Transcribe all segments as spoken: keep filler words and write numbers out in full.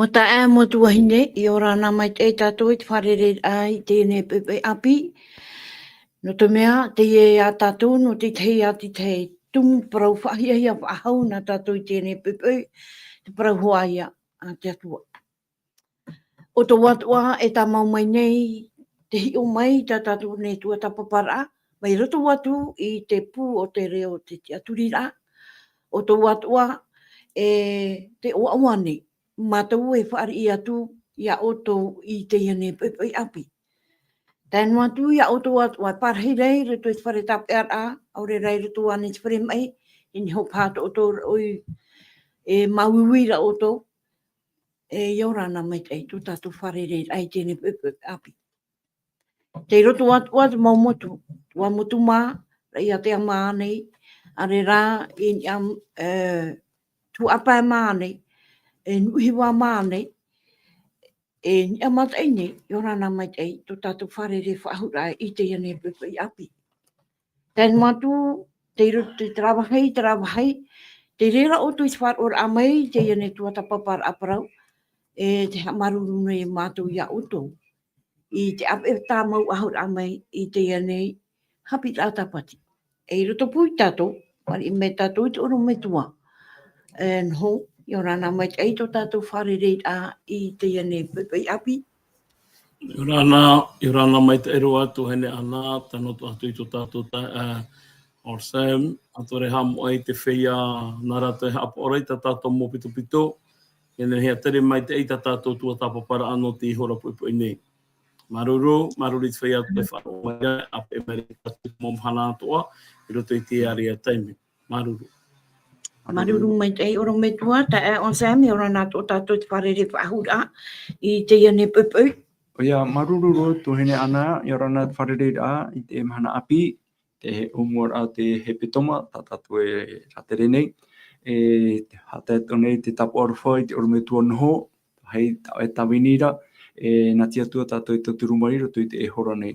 Taeaʻe mau tuahine, ʻia ora na maitaʻi tātou i te fārereiraʻa i teie nei poʻipoʻi ʻāpī. Nō te mea, teie ia tātou, nō te tahi atu i te tumu parau faʻahiahia faʻahou nā tātou i teie nei poʻipoʻi, te parau hoʻi ïa a te Atua. ʻO tō Atua e tāmau mai nei, te hiʻo mai tā tātou nei tuatāpaparaʻa, mai roto atu i te pū o te reo o te tiʻaturiraʻa, ʻo tō Atua e te ʻoaʻoa nei, mātou e fāriʻi atu ia ʻoutou i teie nei poʻipoʻi ʻāpī. Tae noa atu ia ʻoutou atoʻa e pārahi ra i roto i te fare tāpeʻaraʻa, ʻaore ra i roto ānei i te fare maʻi, e nehenehe paha tō ʻoutou rāʻoi, e māuiui ra ʻoutou, e ʻia ora na maitaʻi tō tātou fārereiraʻa i teie nei poʻipoʻi ʻāpī. Tei roto atoʻa te mau motu, Tuamotu mā, Raʻiātea mā nei, ʻaore ra i niʻa, e, Tuhaʻa Pae mā nei, e, Nuʻuhiva mā nei, e niʻa maitaʻi nei, ʻia ora na maitaʻi tō tātou fārerei faʻahou ra i teie nei poʻipoʻi ʻāpī. Tae noa atu, tei roto i te rā vāhi, te rā vāhi, tei reira ʻoutou i te faʻaroʻoraʻa mai i teie nei tuatāpaparaʻa parau, e tē haʻamāuruuru nei mātou ia ʻoutou i te ʻāpeʻe tāmau faʻahou ra mai i teie nei haʻapiʻiraʻa tāpati. E i roto pū ia tātou, fāriʻi mai tātou i te ʻorometua. E noho, ʻia ora na maitaʻi tō tātou fārereiraʻa i teie nei poʻipoʻi ʻāpī. ʻIa ora na, ʻia ora na maitaʻi roa tuahine Ana, tae noa atu i tō tātou taeaʻe, e, Orsem, ʻaita e haʻamoʻe i te feiā nā rātou e haʻapaʻo ra i tā tātou mau pitopito, e nehenehe e tere maitaʻi tā tātou tuatāpaparaʻa nō teie hora poʻipoʻi nei. Māuruuru, māuruuru i te feiā e faʻaroʻo mai ra, ʻāpeʻe mai ra ia tātou i te mau mahana atoʻa, i roto i teie ārea taime. Māuruuru. Māuruuru maitaʻi ʻorometua, taeaʻe Orsem, ʻia ora na tō tātou i te fārerei faʻahou ra i teie nei poʻipoʻi. ʻOia, māuruuru roa tuahine Ana, ʻia ora na i te fārereiraʻa i te mahana ʻāpī, te ʻōmuaraʻa o te hepetoma, tā tātou e rātere nei. E haʻatāe atoʻa nei te tāpaʻo aroha i te ʻorometua noho, hei tā, e tāvini ra, e nā te Atua tātou e tauturu mai i roto i teie hora nei.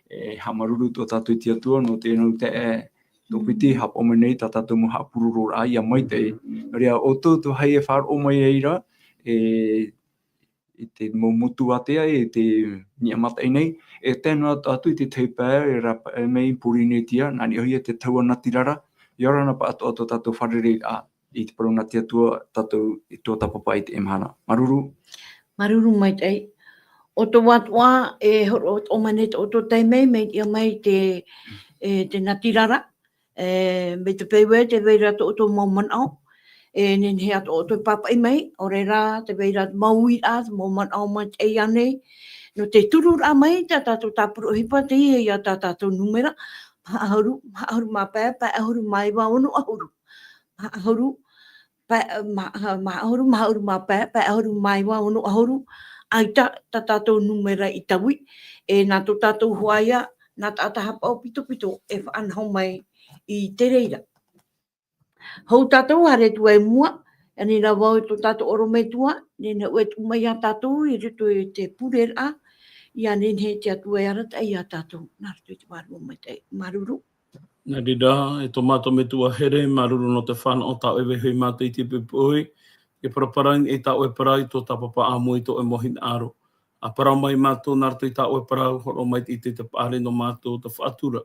E haʻamāuruuru atoʻa tātou i te Atua, nō te nau te, e, tō piti, haʻapaʻo mai nei tā tātou mau haʻapurororaʻa ʻia maitaʻi. Nō reira, ʻoutou te vāhi e faʻaroʻo mai ai ra, e, i te mau motu ātea, i te niʻa maitaʻi nei, e tae noa atu i te tahi pae, e rāpae mai i Pōrīnetia, nā niʻa hoʻi i te taua natirara, ʻia ora na paʻatoʻa tō tātou fārereiraʻa i te parau nā te Atua tātou i tuatāpapa i teie mahana. Māuruuru. Māuruuru maitaʻi. ʻO tō Atua e hōroʻa atoʻa mai nei tō ʻoutou taime, mai niʻa mai te, e, te natirara, e, mai te peu ē, tē vai ra tō ʻoutou mau manaʻo, e nehenehe atoʻa ʻoutou e pāpaʻi mai, ʻaore ra, tē vai ra te mau uiraʻa, te mau manaʻo maitaʻi ānei, nō te tururaʻa mai tā tātou tāpura ʻohipa, teie ia tā tātou nūmera, maha ʻahuru, maha ʻahuru mā pae, pae ʻahuru mā iva, ono ʻahuru. Maha ʻahuru, pae, ma-, maha ʻahuru, maha ʻahuru mā pae, pae ʻahuru mā iva, ono ʻahuru, ʻaita tā tātou nūmera i taui, e nā tō tātou hoa ïa, nā taʻata haʻapaʻo pitopito e faʻanaho mai i te reira. Hou tātou, haere atu i mua, ʻia ani ra vau i tō tātou ʻorometua, nehenehe e tuʻu mai ia tātou i roto i te pureraʻa, ʻia nehenehe te Atua e arataʻi ia tātou, nā roto i te Vārua Maitaʻi. Māuruuru. Nā reira, e tō mātou Metua here, māuruuru nō te fānaʻo tā ʻoe e vaiiho ia mātou i teie poʻipoʻi, e paraparau i tā ʻoe parau i tuatāpapa ʻāmui i tō ʻoe mau hinaʻaro. ʻA parau mai mātou nā roto i tā ʻoe parau, hōroʻa mai i te, te paʻari nō mātou, te faʻatura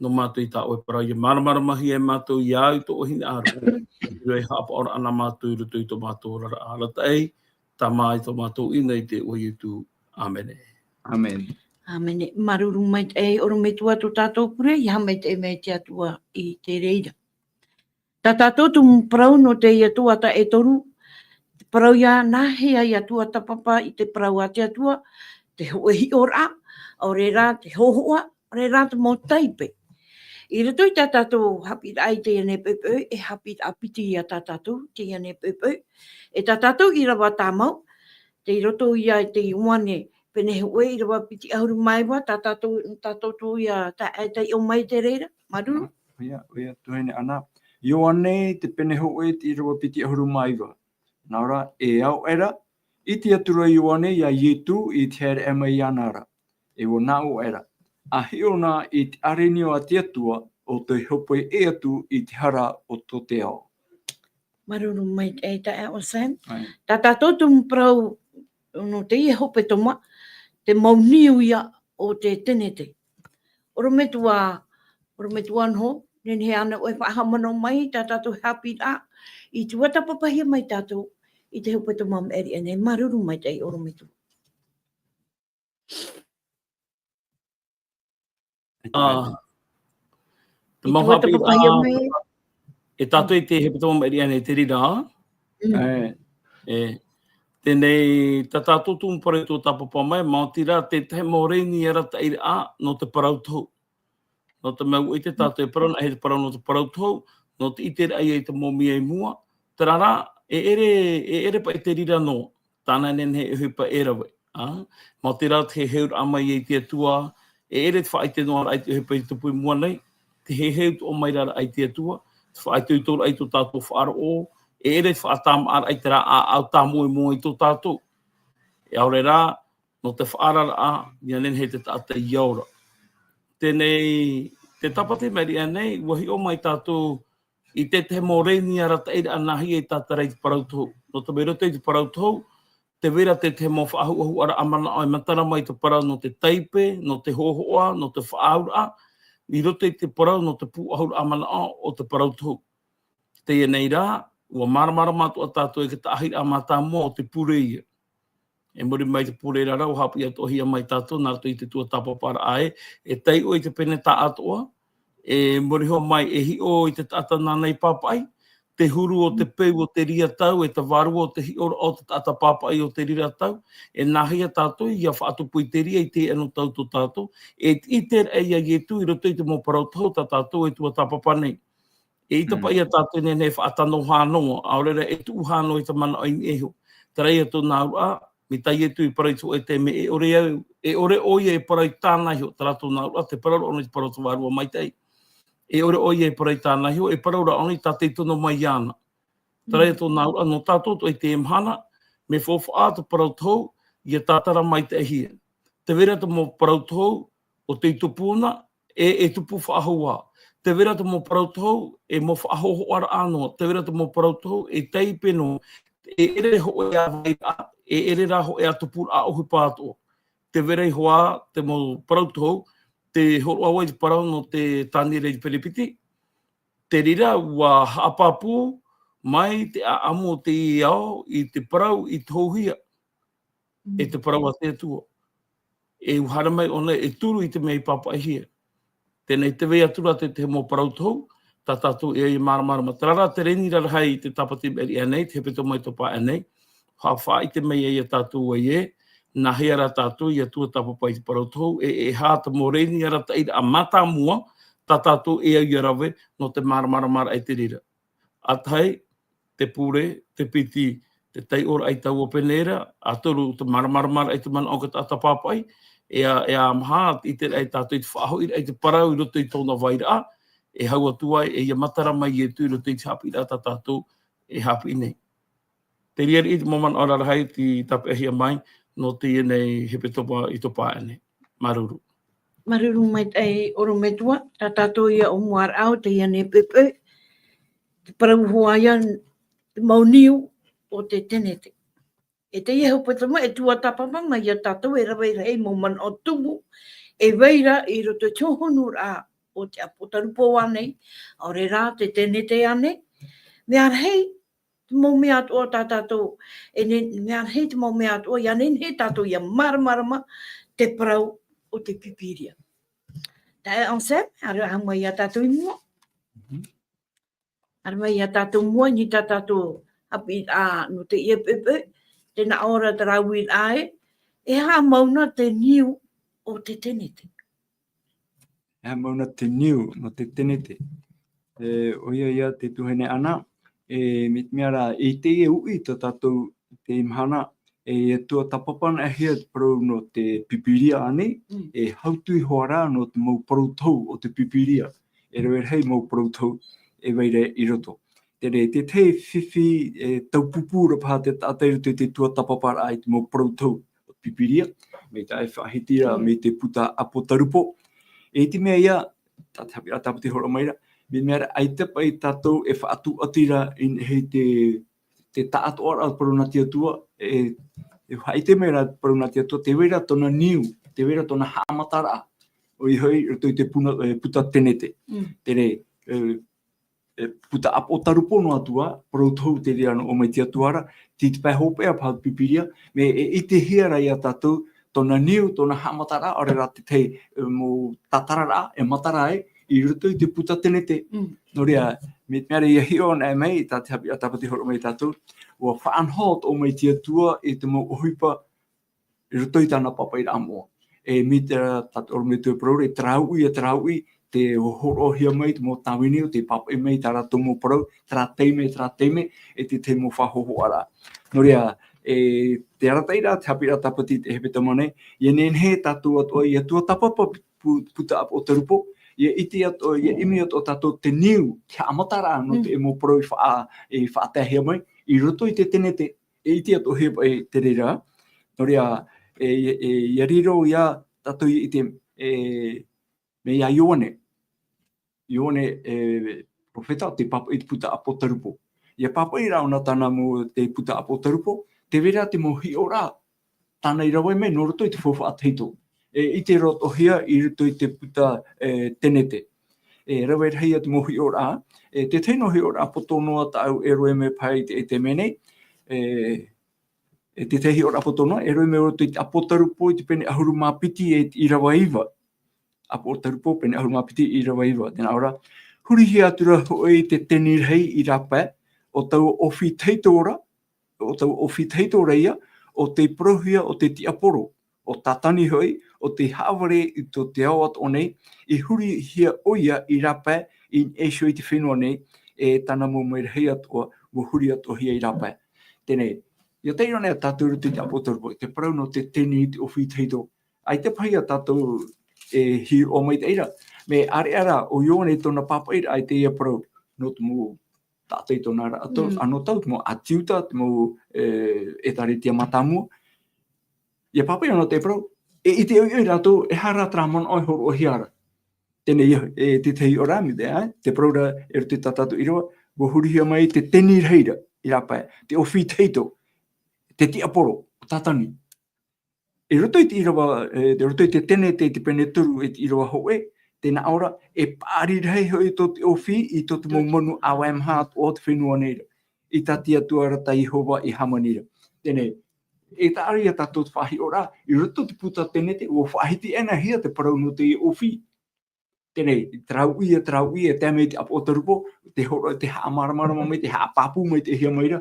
nō mātou i tā ʻoe parau, ʻia māramaramahia e mātou ia au i tō ʻoe hinaʻaro, i roto i te haʻapaʻoraʻa nā mātou i roto i tō mātou oraraʻa. Arataʻi, Tamā, i tō mātou ʻino i te iʻoa o Ietu. ʻĀmene. ʻĀmene. ʻĀmene. Māuruuru maitaʻi ʻorometua tō tātou pure, ʻia haʻamaitaʻi mai te Atua i te reira. Tā tātou tumu parau nō teie tuhaʻa e toru, te parau ïa, nāhea ïa tuatāpapa i te parau a te Atua, te hōʻē hiʻoraʻa, ʻaore ra te hōhoʻa, ʻaore ra te mau taipe. I roto i tā tātou haʻapiʻiraʻa i teie nei poʻipoʻi, e haʻapiʻiraʻa piti ïa tā tātou, teie nei poʻipoʻi. E tā tātou ʻīrava tāmau, tei roto ïa i te Ioane, pene hōʻē ʻīrava piti ʻahuru mā iva, tā tātou, tā tātou ïa, tā, e taiʻo mai te reira, māuruuru. ʻOia, ʻoia, tuahine Ana. Ioane, te pene hōʻē, te ʻīrava piti ʻahuru mā iva. Nā ʻō ra, e aʻo ʻera, ʻite atu ra Ioane ia Ietu i te haere mai iāna ra. E ʻua nā ʻō ʻera, ʻa hiʻo na i te ʻārenio a te Atua, ʻo tē hōpoi ʻē atu i te hara o tō te ao. Māuruuru maitaʻi, e taeaʻe Sam. ʻAe. Tā tātou tumu parau nō teie hepetoma, te mau niu ia o te tenete. ʻOrometua, ʻorometua noho, nehenehe ānei ʻoe e faʻahaʻamanaʻo mai, tā tātou e haʻapiʻiraʻa, i tuatāpapahia mai tātou, i te hepetoma maʻiri aʻe nei, māuruuru maitaʻi ʻorometua. Ā, te I mau tuatāpapahia haʻapiʻiraʻa, mai. E tātou i te hepetoma maʻiri aʻe nei te reira. Mm. E, e, teie, tā tātou tumu parau i tuatāpapa mai, maoti rā, te tahi mau reni arataʻiraʻa, nō te parau tohu. Nō te mea ʻua ʻite tātou e parau, nā hea te parau nō te parau tohu, nō te ʻiteraʻa ia i te mau mea i mua, terā rā, e ʻere, e ʻere paʻi te reira noa, tāna e nehenehe e ʻohipa e rave, ā? Maoti rā te heheuraʻa mai ia i te Atua, e ʻere te faʻaʻite noa raʻa i te ʻohipa i tupu i mua nei, te heheu atoʻa mai rā raʻa i te Atua, te faʻaitoitoraʻa i tō tātou faʻaroʻo, e ʻere te faʻatāmāʻaraʻa i terā ʻāʻau tāmoemoe i tō tātou. E ʻaore rā, nō te faʻaararaʻa, ia nehenehe te taʻata ia ora. Teie, te tāpati maʻiri aʻe nei, ʻua hiʻo mai tātou i te tahi mau reni arataʻiraʻa nāhea e tātara i te parau tohu. Nō te mea i roto i te parau tohu, tē vai ra te tahi mau faʻahuʻahuʻaraʻa manaʻo e matara mai i te parau nō te taipe, nō te hōhoʻa, nō te faʻaauraʻa, i roto i te parau nō te pūʻohuraʻa manaʻo o te parau tohu. Teie nei rā, ʻua māramarama atoʻa tātou i te taʻahiraʻa mātāmua o te pure ia. E muri mai te pure ra rā, ʻua haʻapiʻi atoʻahia mai tātou, nā roto i te tuatāpaparaʻa ē, e taiʻo i te pene taʻatoʻa, e muri iho mai e hiʻo i te taʻata nāna i pāpaʻi, te huru o te peu o te reira tau, e te vārua o te hiʻoraʻa o te taʻata pāpaʻi o te reira tau, e nāhea tātou ia faʻatupu i te reira i teie anotau tō tātou, e ʻite raʻa ia Ietu i roto i te mau parau tohu tā tātou e tuatāpapa nei. E ʻite Mm. paʻi ia tātou e nehenehe e faʻatano hānoa, ʻaore rā e tuʻu hānoa i te manaʻo i niʻa iho. Terā ia tōna auraʻa, mai tā Ietu i parau i te hōʻē taime, e ʻore au, e ʻore ʻoia e parau i tāna iho, terā tōna auraʻa, te parau ra ʻōna i te parau o te Vārua Maitaʻi. E ʻore ʻoia e parau i tāna iho, e parau ra ʻōna i tā tei tono mai iāna. Terā ia Mm. tōna auraʻa, nō tātou atoʻa i teie mahana, mea faufaʻa te parau tohu, ia tātara maitaʻihia. Tē vai ra te mau parau tohu, ʻo tei tupu na, e, e tupu faʻahou ā. Tē vai ra te mau parau tohu, e mau faʻahōhoʻaraʻa noa. Tē vai ra te mau parau tohu, e taipe noa. E ʻere hōʻē ā vairaʻa, e ʻere rā hōʻē ā tupuraʻa ʻohipa atoʻa. Tē vai ra iho ā te mau parau tohu, tē hōroʻa vau i te parau nō te Taniera i te Perepiti. Te reira, ʻua haʻapāpū mai te ʻāʻamu o te ao i te parau i tohuhia. E te parau a te Atua. E ʻua haere mai ʻōna e turu i te mea i pāpaʻihia. Teie nei tē vai atu ra te, te mau parau tohu, tā tātou e ai e māramarama. Terā rā te reni rarahi i te tāpati maʻiri aʻe nei, te hepetoma i topa aʻe nei. Haʻafaʻaʻite mai ai ia tātou ē, nāhea rā tātou ia tuatāpapa i te parau tohu, e, e aha te mau reni arataʻiraʻa mātāmua, tā tātou e au ia rave, nō te māramarama raʻa i te reira. ʻA tahi, te pure, te piti, te taiʻoraʻa i taua pene ra, ʻa toru, te māramarama raʻa i te manaʻo o te taʻata pāpaʻi, e ʻa, e ʻa maha, i te raʻa i tātou i te faʻahoʻiraʻa i te parau i roto i tōna vairaʻa, e hau atu ai, e ia matara mai Ietu i roto i te haʻapiʻiraʻa tā tātou e haʻapiʻi nei. Te reira i te mau manaʻo rarahi tei tāpeʻahia mai, nō teie nei hepetoma i topa aʻe nei. Māuruuru. Māuruuru maitaʻi ʻorometua, tā tātou ia ʻōmuaraʻa o teie nei poʻipoʻi, te parau hoʻi ia, te mau niu o te tenete. E teie hepetoma, e tuatāpapa mai ia tātou e rave rahi mau manaʻo tumu, e vai ra i roto i te hōhonuraʻa o te ʻāpōtarupo ānei, ʻaore rā te tenete ānei, mea rahi, te mau mea atoʻa tā tātou, e ne, mea rahi te mau mea atoʻa, ia nehenehe tātou ia māramarama te parau o te Pīpīria. Taeaʻe Anselme, haere mai ia tātou i mua. Mhm. Haere mai ia tātou i mua, i niʻa i tā tātou haʻapiʻiraʻa nō teie poʻipoʻi, tē nā ʻō ra terā uiraʻa ē, e aha mau na te niu o te tenete. E aha mau na te niu nō te tenete. E, ʻoia ia te tuahine Ana, e, mai te mea ra, i teie uʻi tā tātou i teie mahana, e, e tuatāpapanaʻihia te parau nō te Pīpīria ānei, Mm. e hautū iho ā rā nō te mau parau tohu o te Pīpīria. E rave rahi mau parau tohu e vai ra i roto. Terā, te tahi fifi, e, taupupū ra paha te taʻata i roto i te tuatāpaparaʻa i te mau parau tohu o te Pīpīria, mai tā e faʻahiti ra, Mm. mai te puta ʻĀpōtarupo. E te mea ia, tā te haʻapiʻiraʻa tāpati e hōroʻa mai ra, mai te mea ra, ʻaita paʻi tātou e faʻatuʻati ra i niʻa i te, te taʻatoʻaraʻa o te parau nā te Atua, e, e faʻaʻite mai ra te parau nā te Atua, tē vai ra tōna niu, tē vai ra tōna haʻamataraʻa, ʻoia hoʻi, i roto i te puna-, e, puta tenete. Mm. Terā, e, e, puta ʻāpotarupo noa atu ā, parau tohu te reira nō ʻō mai te Atua ra, tei te pae hopeʻa paha o te Pīpīria, mea e ʻitehia ra ia tātou, tōna niu, tōna haʻamataraʻa, ʻaore rā te tahi, e, mau tātararaʻa, e matara ai, i roto i te puta tenete. Mm. Nō reira, mai te mea ra ʻia hiʻo anaʻe mai, tā te haʻapiʻiraʻa tāpati hōroʻa mai ia tātou, ʻua faʻanaho atoʻa mai te Atua i te mau ʻohipa, i roto i tāna pāpaʻiraʻa moʻa. E mai te, tā te ʻorometua e parau ra, terā uʻi, e terā uʻi, tē hōroʻahia mai te mau tāvini, ʻo tē pāpaʻi mai tā rātou mau parau, terā taime, terā taime, e te tahi mau faʻahōhoʻaraʻa. Nō reira, e, te arataʻiraʻa, te haʻapiʻiraʻa tāpati i te hepetoma nei, ʻia nehenehe tātou atoʻa, ʻia tuatāpapa pu-, puta ʻāpotarupo, ʻia ʻite atoʻa, ʻia ʻimi atoʻa tātou te niu, te haʻamataraʻa nō Mm. te mau parau i faʻa-, i faʻataehia mai, i roto i te tenete, e ʻite atoʻahia paʻi te reira. Nō reira, e, e, ʻia riro ia tātou i te, e, mai iā Ioane. Ioane, e, perofeta, tē pāpaʻi i te puta ʻāpotarupo. ʻIa pāpaʻi ra ʻōna tāna mau te puta ʻāpotarupo, tē vai ra te mau hiʻoraʻa, tāna i rave mai nō roto i te faufaʻa tahito. E ʻite roa atoʻahia i roto i te puta, e, tenete. E rave rahi ia te mau hiʻoraʻa, e te tahi noa hiʻoraʻa poto noa tāʻu e rave mai paha i te, i te mea nei, e, e te tahi hiʻoraʻa poto noa, e rave mai roto i te ʻĀpotarupo i te pene ʻahuru mā piti e te ʻīrava iva. ʻĀpotarupo, pene ʻahuru mā piti ʻīrava iva. Tē nā ʻō ra, hurihia atu ra hoʻi te teni rahi i rāpae, ʻo taua ʻōfī tahito ra, ʻo taua ʻōfī tahito ra ia, ʻo tei parauhia ʻo te tiaporo, ʻo Tātani hoʻi, ʻo tei haʻavare i tō te ao atoʻa nei, i hurihia ʻoia i rāpae, i niʻa iho i te fenua nei, e tāna mau mea rahi atoʻa, ʻua huri atoʻahia i rāpae. Teie nei, ʻia tae roa anaʻe tātou i roto i te ʻĀpotarupo, te parau nō te teni i te ʻōfī tahito. ʻAita paha ia tātou e hīroʻa mai i te reira. Mea ʻāreʻa rā, ʻo Ioane tōna pāpaʻiraʻa i teie parau, nō te mau taʻata i tōna ra, atu, Mm. anotau, te mau ʻĀti Iuta, te mau, e, ʻĒtārētia mātāmua. ʻIa pāpaʻi ʻōna te parau, e ʻite ʻoiʻoi rātou, e aha rā terā manaʻo e hōroʻahia ra. Teie nei, e, te tahi hiʻoraʻa, mai te, e, te parau ra, e roto i tā tātou ʻīrava, ʻua hurihia mai te teni rahi ra, i rāpae, te ʻōfī tahito, te tiaporo, ʻo Tātani. I roto i te ʻīrava, e, i roto i te tenete, te pene toru, e te ʻīrava hōʻē, tē nā ʻō ra, e paʻari rahi hoʻi tō te ʻōfī i tō te mau manu ʻāvae maha atoʻa o te fenua nei ra. I tā te Atua ra tā Iehova i hāmani ra. Teie nei, e taʻa ra ia tātou te faʻahiʻoraʻa, i roto i te puta tenete, ʻua faʻahiti anaʻe hia te parau nō te ʻōfī. Teie nei, terā uʻi, terā uʻi, e tae mai te ʻĀpotarupo, te hōroʻa, te haʻamāramarama mai, te haʻapāpū mai, te hia mai ra.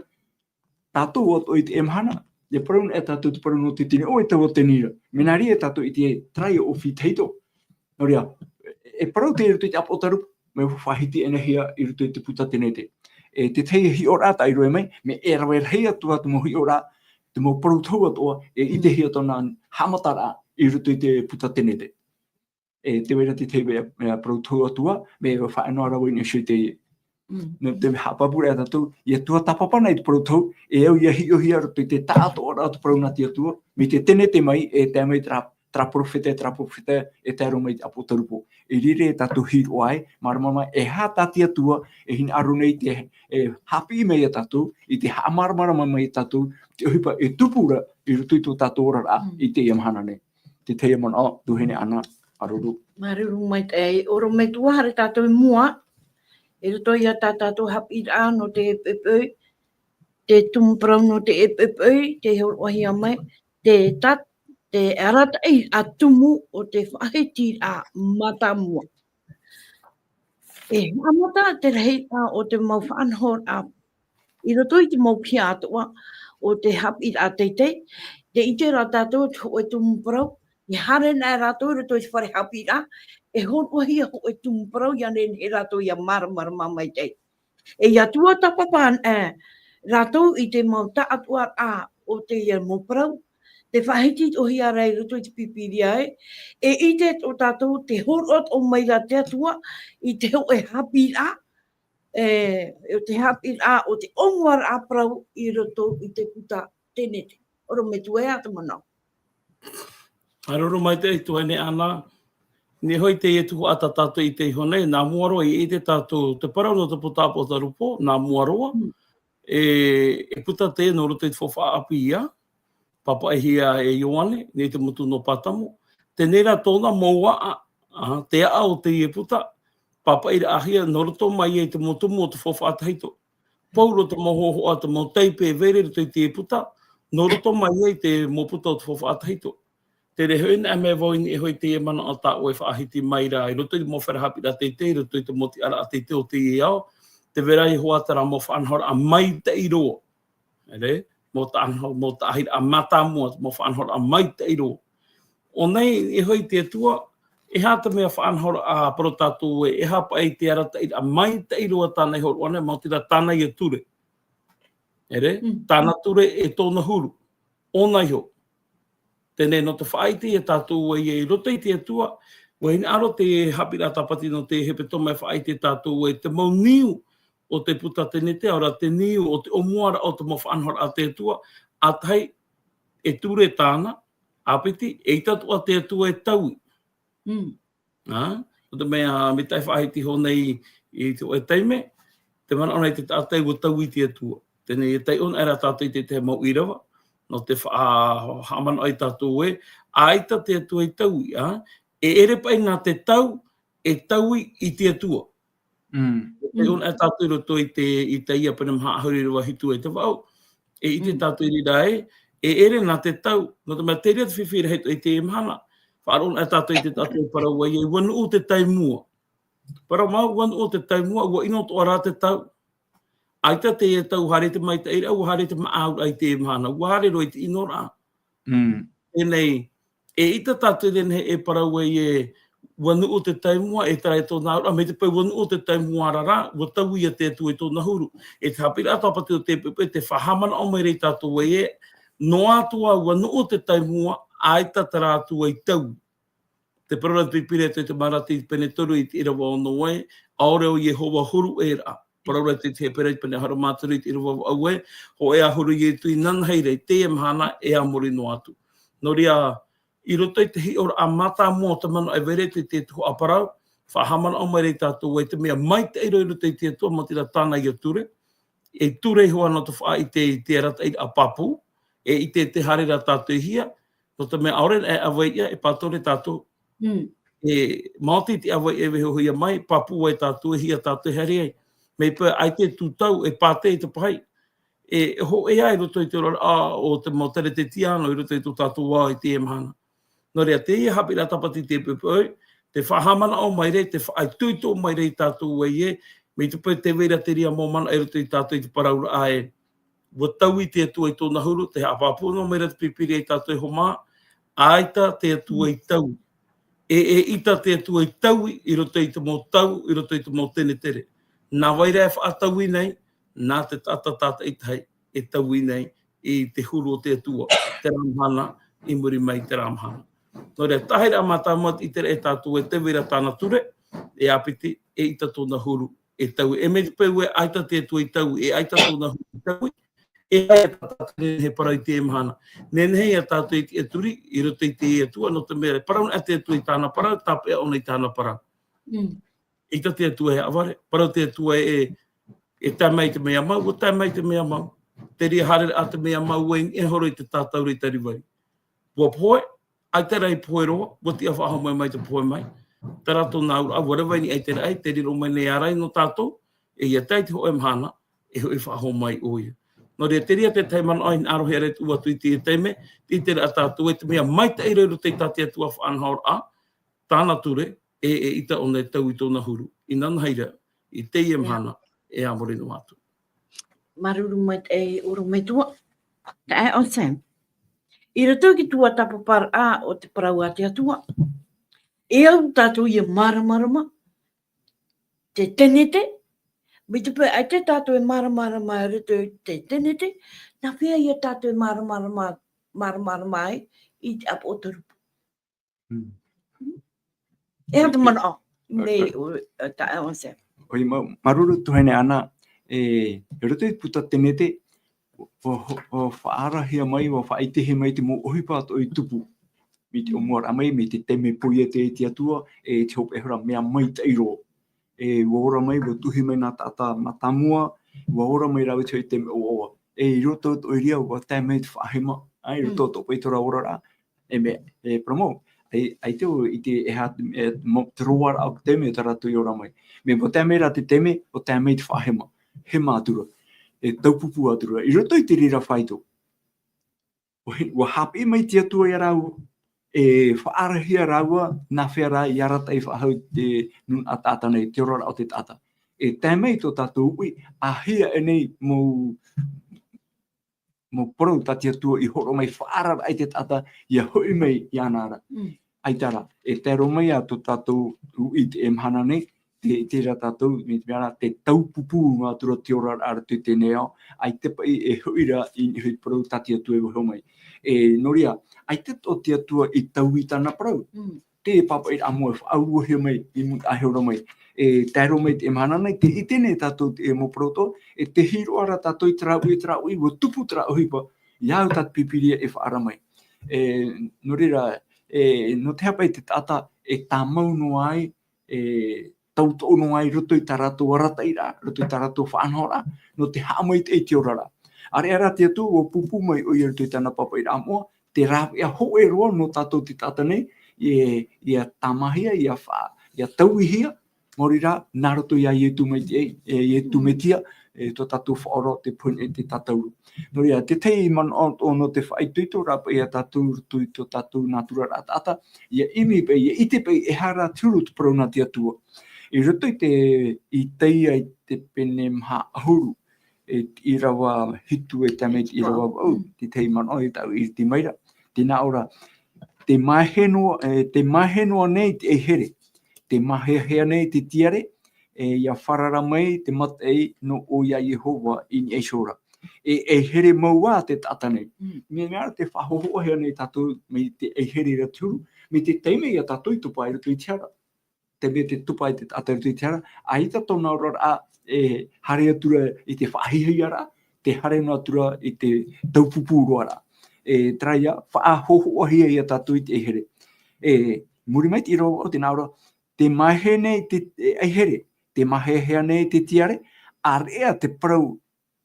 Tātou atoʻa i teie mahana, e parau anaʻe tātou te parau nō te tini, ʻo e taua teni ra. Mea nā reira tātou i ʻite terā ia ʻōfī tahito. Nō reira, e parau teie i roto i te ʻĀpotarupo, mea faʻahiti anaʻe hia i roto i te puta tenete. E te tahi hiʻoraʻa tāʻu i rave mai, mea e rave rahi atu ā te mau hiʻoraʻa, te mau parau tohu atoʻa, e ʻitehia tōna haʻamataraʻa i roto i te puta tenete. E tē vai ra te tahi mea, mea parau tohu atu ā, mea faʻaea noa ra vau i niʻa iho i te Mm. Nō te haʻapāpūraʻa ia tātou, ʻia tuatāpapa na i te parau tohu, e au ʻia hiʻohia roto i te taʻatoʻaraʻa o te parau nā te Atua, mai te tenete mai, e tae mai terā, terā perofeta, terā perofeta, e tae roa mai te ʻĀpotarupo. I reira ia tātou hīroʻa ai, māramarama, e aha tā te Atua, e hinaʻaro nei te, e haʻapiʻi mai ia tātou, i te haʻamāramarama mai ia tātou, te ʻohipa e tupu ra, i roto i tō tātou oraraʻa, Mm. i teie mahana nei. Te tahi manaʻo, tuahine Ana, māuruuru. Māuruuru maitaʻi, ʻorometua, haere tātou i mua, i roto ia tā tātou haʻapiʻiraʻa nō te ʻepoʻepo, te tumu parau nō te ʻepoʻepo, tē hōroʻahia mai, te tat-, te arataʻiraʻa tumu o te faʻahitiraʻa mātāmua. E haʻamata te rahiraʻa o te mau faʻanahoraʻa i roto i te mau piha atoʻa o te haʻapiʻiraʻa teitei, tē ʻite ra tātou te hōʻē tumu parau, e haere anaʻe rātou i roto i te fare haʻapiʻiraʻa, e hōroʻahia hōʻē tumu parau, ʻia nehenehe rātou ʻia māramarama maitaʻi. E ʻia tuatāpapa anaʻe rātou i te mau taʻatoʻaraʻa o teie mau parau, tē faʻahiti atoʻahia ra i roto i te Pīpīria ē, e ʻite atoʻa tātou te hōroʻa atoʻa mai ra te Atua i te hōʻē haʻapiʻiraʻa, e, o te haʻapiʻiraʻa, o te ʻōmuaraʻa parau i roto i te puta tenete. ʻOrometua, e aha te manaʻo? Māuruuru maitaʻi tuahine Ana. Nē hoʻi teie tuhaʻa tā tātou i ʻite iho nei, nā mua roa i ʻite tātou te parau nō te puta ʻĀpotarupo, nā mua roa, Mm. e, e puta teie nō roto i te faufaʻa ʻāpī ia, pāpaʻihia e Ioane, nei te motu nō Pātamo. Teie rā tōna mau aʻa, ā, te aʻa o teie puta, pāpaʻiraʻahia nō roto mai ai te mau tumu o te faufaʻa tahito. Pauroa te mau hōhoʻa, te mau taipe e vai ra i roto i teie puta, nō roto mai ai te mau puta o te faufaʻa tahito. Terā hoʻi, nā ʻō mai vau i niʻa iho i teie manaʻo tā ʻoe e faʻahiti mai ra, i roto i te mau fare haʻapiʻiraʻa teitei, i roto i te mau tiʻaraʻa teitei o teie ao, tē vai ra hoʻi terā mau faʻanahoraʻa maitaʻi roa. ʻEre, mau taʻa-, mau taʻahiraʻa mātāmua, mau faʻanahoraʻa maitaʻi roa. ʻO nei, e hoʻi te Atua, e aha te mea faʻanahoraʻa parau tātou ē, e aha paʻi te arataʻiraʻa maitaʻi roa tāna e hōroʻa ana, maoti rā tāna ia ture. ʻEre, Mm. tāna ture e tōna huru. ʻOna iho. Teie nō te faʻaʻite ia tātou ē, i roto i te Atua, ʻua hinaʻaro te haʻapiʻiraʻa tāpati nō te hepetoma e faʻaʻite ia tātou ē, te mau niu o te puta tenete, ʻaore rā te niu o te ʻōmuaraʻa o te mau faʻanahoraʻa a te Atua, ʻa tahi, e ture tāna, ʻa piti, eʻita atoʻa te Atua e taui. Mm. Ā, nō te mea, mai te faʻahiti iho nei i te hōʻē taime, te manaʻo nei te taʻata ē ʻua taui te Atua. Teie, e taiʻo ana rā tātou i te tahi mau ʻīrava, nō te faʻa-, haʻamanaʻo ia tātou ē, ʻaita te Atua i taui, ā, e ʻere paʻi nā te tau, e taui i te Atua. Mm. E taiʻo ana tātou i roto i te, Isaia pene maha ʻahuru ʻīrava hitu e te vaʻu, e ʻite Mm. tātou i reira ē, e ʻere nā te tau, nō te mea terā te fifi rahi i teie mahana, faʻaroʻo ana tātou i te taʻata e parau ai ē, ʻua nuʻu te taimua. Parau mau, ʻua nuʻu te taimua, ʻua ʻino atoʻa rā te tau. ʻAita te tau, haere te maitaʻiraʻa, ʻua haere te māʻauraʻa i teie mahana, ʻua haere roa i te ʻinoraʻa. Mm. Teie, eʻita tātou e nehenehe e parau ai ē, ʻua nuʻu te taimua, e terā e tōna auraʻa, mai te peu ʻua nuʻu te taimua ra rā, ʻua taui ia te Atua i tōna huru. E te haʻapiʻiraʻa tāpati o te poʻipoʻi, tē faʻahaʻamanaʻo mai ra ia tātou ē, noa atu ā ʻua nuʻu te taimua, ʻaita terā Atua i taui. Tē parau ra te Pīpīria i te Marati pene toru i te ʻīrava ono ē, ʻaore ʻo Iehova huru ʻē ra. Parau ra te Hepera i te pene ʻahuru mā toru i te ʻīrava vaʻu ē, hōʻē ā huru Ietu inanahi ra i teie mahana e a muri noa atu. Nō reira, i roto i te hiʻoraʻa mātāmua o te manaʻo e vai ra i te, te tuhaʻa parau, faʻahaʻamanaʻo mai ra ia tātou ē te mea maitaʻi roa i roto i te Atua, maoti rā tāna ia ture, e ture iho ā nō te faʻaʻite i te arataʻiraʻa pāpū, e ʻite te haere ra tātou i hea, nō te mea ʻaore e ʻāvai ʻia, e pātore tātou. Mm. E maoti te ʻāvai e vaihohia mai, pāpū ai tātou, e hea tātou e haere ai. Mai te peu ʻaita e tūtau, e pātē i te pahi. E hōʻē ā i roto i te oraraʻa o te mau Teretetiano i roto i tō tātou ao i teie mahana. Nō reira, teie haʻapiʻiraʻa tāpati te poʻipoʻi, tē faʻahaʻamanaʻo mai ra, tē faʻaitoito mai ra ia tātou ē, mai te peu tē vai ra terā mau manaʻo i roto ia tātou i te parauraʻa ē, ʻua taui te Atua i tōna huru, tē haʻapāpū noa mai ra te Pīpīria ia tātou e hōmā, ʻaita te Atua i taui. E, eʻita te Atua i taui i roto i te mau tau, i roto i te mau tenetere. Nā vai rā e faʻataui nei, nā te taʻata tātaʻitahi e taui nei i te huru o te Atua, terā mahana, i muri mai i terā mahana. Nō reira, tahi rā mātāmua te ʻite ra e tātou ē tē vai ra tāna ture, e a piti, eʻita tōna huru e taui. E mai te peu ē ʻaita te Atua i taui, e ʻaita tōna huru i taui, e ʻaita tātou e nehenehe e parau i teie mahana. Nehenehe ia tātou e tiʻaturi i roto i te Atua, nō te mea, parau ana te Atua i tāna parau, tāpeʻa ʻōna i tāna parau. Mm. ʻEita te Atua e haʻavare, parau te Atua e, e tae mai te mea mau, ʻua tae mai te mea mau. Terā haereraʻa te mea mau, e, e horo i te tātauri tarivari. ʻUa pohe, ʻaita rā i pohe roa, ʻua tiʻa faʻahou mai, mai te pohe mai. Terā tōna auraʻa, ʻua rave i niʻa i te raʻi, tē riro mai nei ā rā nō tātou, e ʻia tae i te hōʻē mahana, e hoʻi faʻahou mai ʻoia. Nō reira, terā te tahi manaʻo e hinaʻaro hia ra e tuʻu atu i teie taime, te ʻite ra tātou ē te mea maitaʻi roa i roto i tā te Atua faʻanahoraʻa, tāna ture, e, eʻita ʻōna e taui i tōna huru. Inanahi ra, i teie mahana, e a muri noa atu. Māuruuru maitaʻi, ʻorometua. Taeaʻe Sam. I roto i te tuatāpaparaʻa o te parau a te Atua, e au tātou ʻia māramarama, te tenete, mai te peu ʻaita tātou e māramarama i roto i te tenete, nā hea ia tātou e māramarama, māramarama ai i te ʻāpoʻo toru? Mm. E aha te manaʻo nei, ʻo, ʻo taeaʻe Sam? ʻOia mau, māuruuru tuahine Ana, e, i roto i te puta tenete, ʻua, ʻua, ʻua faʻaarahia mai, ʻua faʻaʻitehia mai te mau ʻohipa atoʻa i tupu. Mai te ʻōmuaraʻa mai, mai te taime poiete e te Atua, e te hopeʻa hora mea maitaʻi roa. E, ʻua ora mai, ʻua tuhi mai nā taʻata mātāmua, ʻua ora mai rāua i te hōʻē taime ʻoaʻoa. E, i roto atoʻa i reira, ʻua tae mai te faʻahema, ʻAe, i roto tō paʻi tō rā oraraʻa. E mea, e parau mau, ʻaita ʻoe i ʻite e aha, e, mau, te roaraʻa o te taime tā rātou i ora mai. Mea, ʻua tae mai rā te taime, ʻua tae mai te faʻahema. Hema atu ra. E taupupū atu ra. I roto i te reira faito. ʻUa he-, ʻua haʻapiʻi mai te Atua ia rāua, e faʻaarahia rāua, nā hea rā i arataʻi faʻahou te nūnaʻa taʻata nei, te oraraʻa o te taʻata. E tae mai tō tātou uʻi, ʻahia aʻenei mau, mau parau tā te Atua i hōroʻa mai faʻaararaʻa i te taʻata, ʻia hoʻi mai iāna ra. Mm. ʻAita rā, e tae roa mai ā tō tātou uʻi i teie mahana nei, te, terā tātou, mai te mea rā, te taupupū noa atu ra te oraraʻa i roto i teie nei ao, ʻaita paʻi e hoʻi ra i niʻa i te parau tā te Atua e vaiiho mai. E, nō reira, ʻaita tō te Atua i taui i tāna parau. Mm. Te pāpaʻiraʻa moʻa e faʻauruahia mai, i mūtaʻa e ora mai. E, tae roa mai i teie mahana nei, tē ʻite nei tātou te mau parau atoʻa, e tē hiʻo ra tātou i terā uʻi, terā uʻi, ʻua tupu terā ʻohipa, ʻia au tā te Pīpīria e faʻaara mai. E, nō reira, e, nō te aha paʻi te taʻata e tāmau noa ai, e tauturu noa ai i roto i tā rātou arataʻiraʻa, i roto i tā rātou faʻanahoraʻa, nō te haʻamaitaʻi i te oraraʻa. ʻĀreʻa rā te Atua, ʻua pūpū mai ʻoia i roto i tāna pāpaʻiraʻa moʻa, te rāveʻa hōʻē roa nō tātou te taʻata nei, e, ʻia tāmāhia, ʻia fa-, ʻia tauihia, maori rā, nā roto iā Ietu mai te, e, Ietu Metia, e, tō tātou Faʻaora, te Pūnaʻa, te Tātauro. Nō reira, te tahi manaʻo atoʻa nō te faʻaitoito rā paʻi ia tātou, i roto i tō tātou nātura ra taʻata, ʻia ʻimi paʻi, ʻia ʻite paʻi, e aha rā te huru te parau nā te Atua. I roto i te, Isaia i te pene maha ʻahuru, e te ʻīrava hitu e tae mai te ʻīrava vaʻu, te tahi manaʻo e tāʻu i ʻite mai ra. Tē nā ʻō ra, tē mahe noa, e, tē mahe noa nei te ʻaihere, tē mahehea nei te tiare, e, ʻia farara mai te mataʻi nō ʻoe iā Iehova i niʻa iho ra. E, e ʻaihere mau ā te taʻata nei. Mm. Mea, mea tē faʻahōhoʻahia nei tātou mai te ʻaihere ra te huru, mai te taime ia tātou i topa ai i roto i te hara. Te mea tē topa ai te taʻata i roto i te hara, ʻaita tōna oraraʻa e haere atu ra i te faʻahiahiaraʻa, tē haere noa atu ra i te taupupū roa ra. E, terā ia, faʻahōhoʻahia ia tātou i te ʻaihere. E, muri mai te ʻīrava vaʻu, tē nā ʻō ra, tē mahe nei te, e, ʻaihere, tē mahehea nei te tiare, ʻāreʻa te parau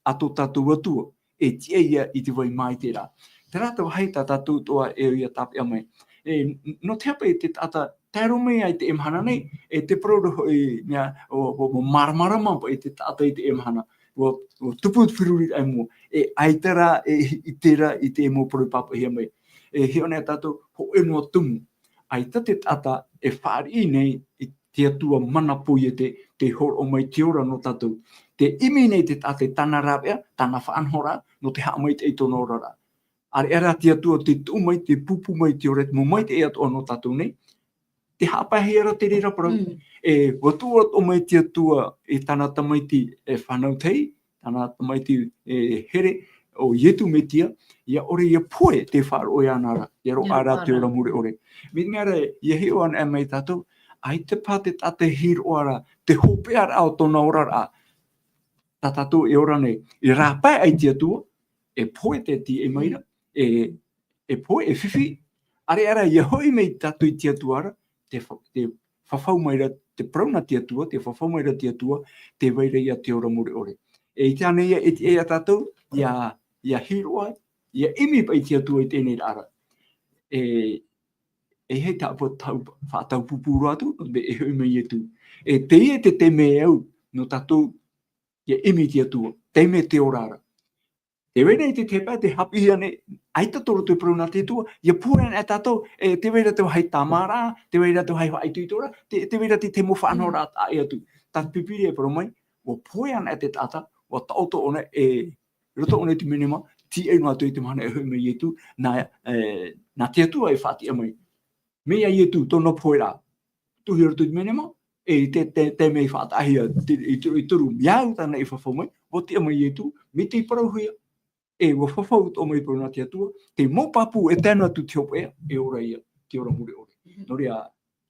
a tō tātou Atua, e tiʻa ia i te vai māite ra. Terā te vāhi tā tātou atoʻa e ʻoia tāpeʻa mai. E, n-, nō te aha paʻi te taʻata, tae roa mai ai i teie mahana nei, e te parau ra hoʻi, mea, ʻo, ʻo, ʻo māramarama paʻi te taʻata i teie mahana. ʻUa, ʻua tupu te feruriraʻa i mua. E ʻaita rā, e ʻite ra i te mau parau i pāpaʻihia mai. E hiʻo nei tātou, hōʻē noa tumu. ʻAita te taʻata e fāriʻi nei i te Atua mana poiete, tē hōroʻa mai te ora nō tātou. Tē ʻimi nei te taʻata i tāna rāveʻa, tāna faʻanahoraʻa, nō te haʻamaitaʻi i tōna oraraʻa. ʻĀreʻa rā te Atua tē tuʻu mai, tē pūpū mai te ora, te mau maitaʻi atoʻa nō tātou nei, tē haʻapaehia ra te reira parau. Mm. E, ʻua tuʻu atoʻa mai te Atua i tāna tamaiti e fānau tahi, tāna tamaiti e here, ʻo Ietu Metia, ʻia ʻore ʻia pohe tē faʻaroʻo iāna ra, ʻia roaʻa ra te ora mure ʻore. Mai te mea ra, ʻia hiʻo anaʻe mai tātou, ʻaita paha te taʻata e hiʻo ra, te hopeʻaraʻa o tōna oraraʻa. Tā tātou e ora nei, e rāpae ai te Atua, e pohe te tiʻa mai ra, e, e pohe, e fifi, ʻāreʻa rā, ʻia hoʻi mai tātou i te Atua ra, tē fa-, tē fafau mai ra te parau nā te Atua, tē fafau mai ra te Atua, tē vai ra ia te ora mure ʻore. E ʻite ānei ia, e tiʻa ia tātou, ʻia, ʻia hiʻo ai, ʻia ʻimi paʻi i te Atua i teie nei ra. E, e hei tāʻu, tāʻu, faʻataupupū roa atu, e hoʻi mai Ietu. E teie te taime au, nō tātou, ʻia ʻimi i te Atua, taime te ora ra. Tē vai ra i te tahi pae, tē haʻapiʻihia nei, ʻaita tō rātou parau nā te Atua, ʻia pohe anaʻe tātou, e, tē vai ra te vāhi tāmāraʻa, tē vai ra te vāhi faʻaitoitoraʻa, tē, tē vai ra te, te mau faʻanahoraʻa taʻa ʻē atu. Tā te Pīpīria e parau mai, ʻua pohe anaʻe te taʻata, ʻua taʻoto ʻōna, e, roto ʻōna i te menema, tīaʻi noa atu i te mahana e hoʻi mai Ietu, nā, e, nā te Atua e faʻatiʻa mai. Mai iā Ietu, tōna poheraʻa. Tuʻu i roto i te menema, e te, te, te mea i faʻataʻahia, te, i tu-, i turu, mea au tāna i fafau mai, ʻua tiʻa mai Ietu, mai te parauhia, e ʻua fafau atoʻa mai parau nā te Atua, te mau pāpū e tae noa atu te hopeʻa, e ora ia, te ora mure ʻore. Mhm. Nō reira,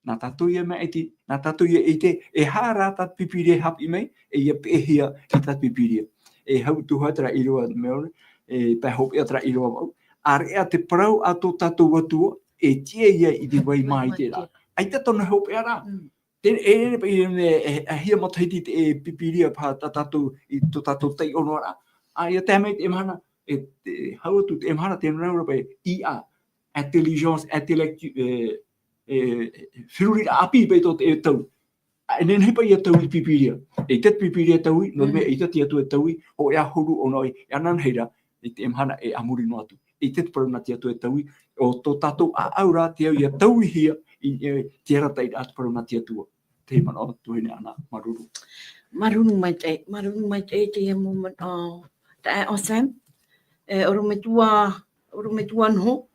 nā tātou ia mea iti, nā tātou ia ʻite, e aha rā tā te Pīpīria e haʻapiʻi mai, e ʻia peʻehia i tā te Pīpīria. E hau atu hoʻi terā ʻīrava mea ora, e pae hopeʻa terā ʻīrava vaʻu. ʻĀreʻa te parau a tō tātou Atua, e tiʻa ia i te vai māite ra. ʻAita tōna hopeʻa ra. Mm. Te, e, e, e, e, e, e hia matahiti te, e, Pīpīria paha tā tātou, i tō tātou taiʻo noa ra. ʻA, ʻia tae mai te mahana, e te, hau atu te mahana te manaʻo paʻi, I A, intelligence intellectu-, e, e, feruriraʻa ʻāpī paʻi tō te taui. E nehenehe paʻi ia taui i te Pīpīria. ʻEita te Pīpīria e taui, nō te mea ʻeita te Atua e taui, hōʻē ʻahuru ʻōna ʻoia, e ananahi ra, i te mahana e a muri noa atu. ʻEita te parau nā te Atua e taui, ʻo tō tātou ʻāʻau rā te au ia tauihia, i, e, te arataʻiraʻa te parau nā te Atua. Te manaʻo tuahine Ana, māuruuru. Māuruuru maitaʻi, māuruuru maitaʻi teie mau manaʻo, taeaʻe Sam. E, ʻorometua, ʻorometua noho.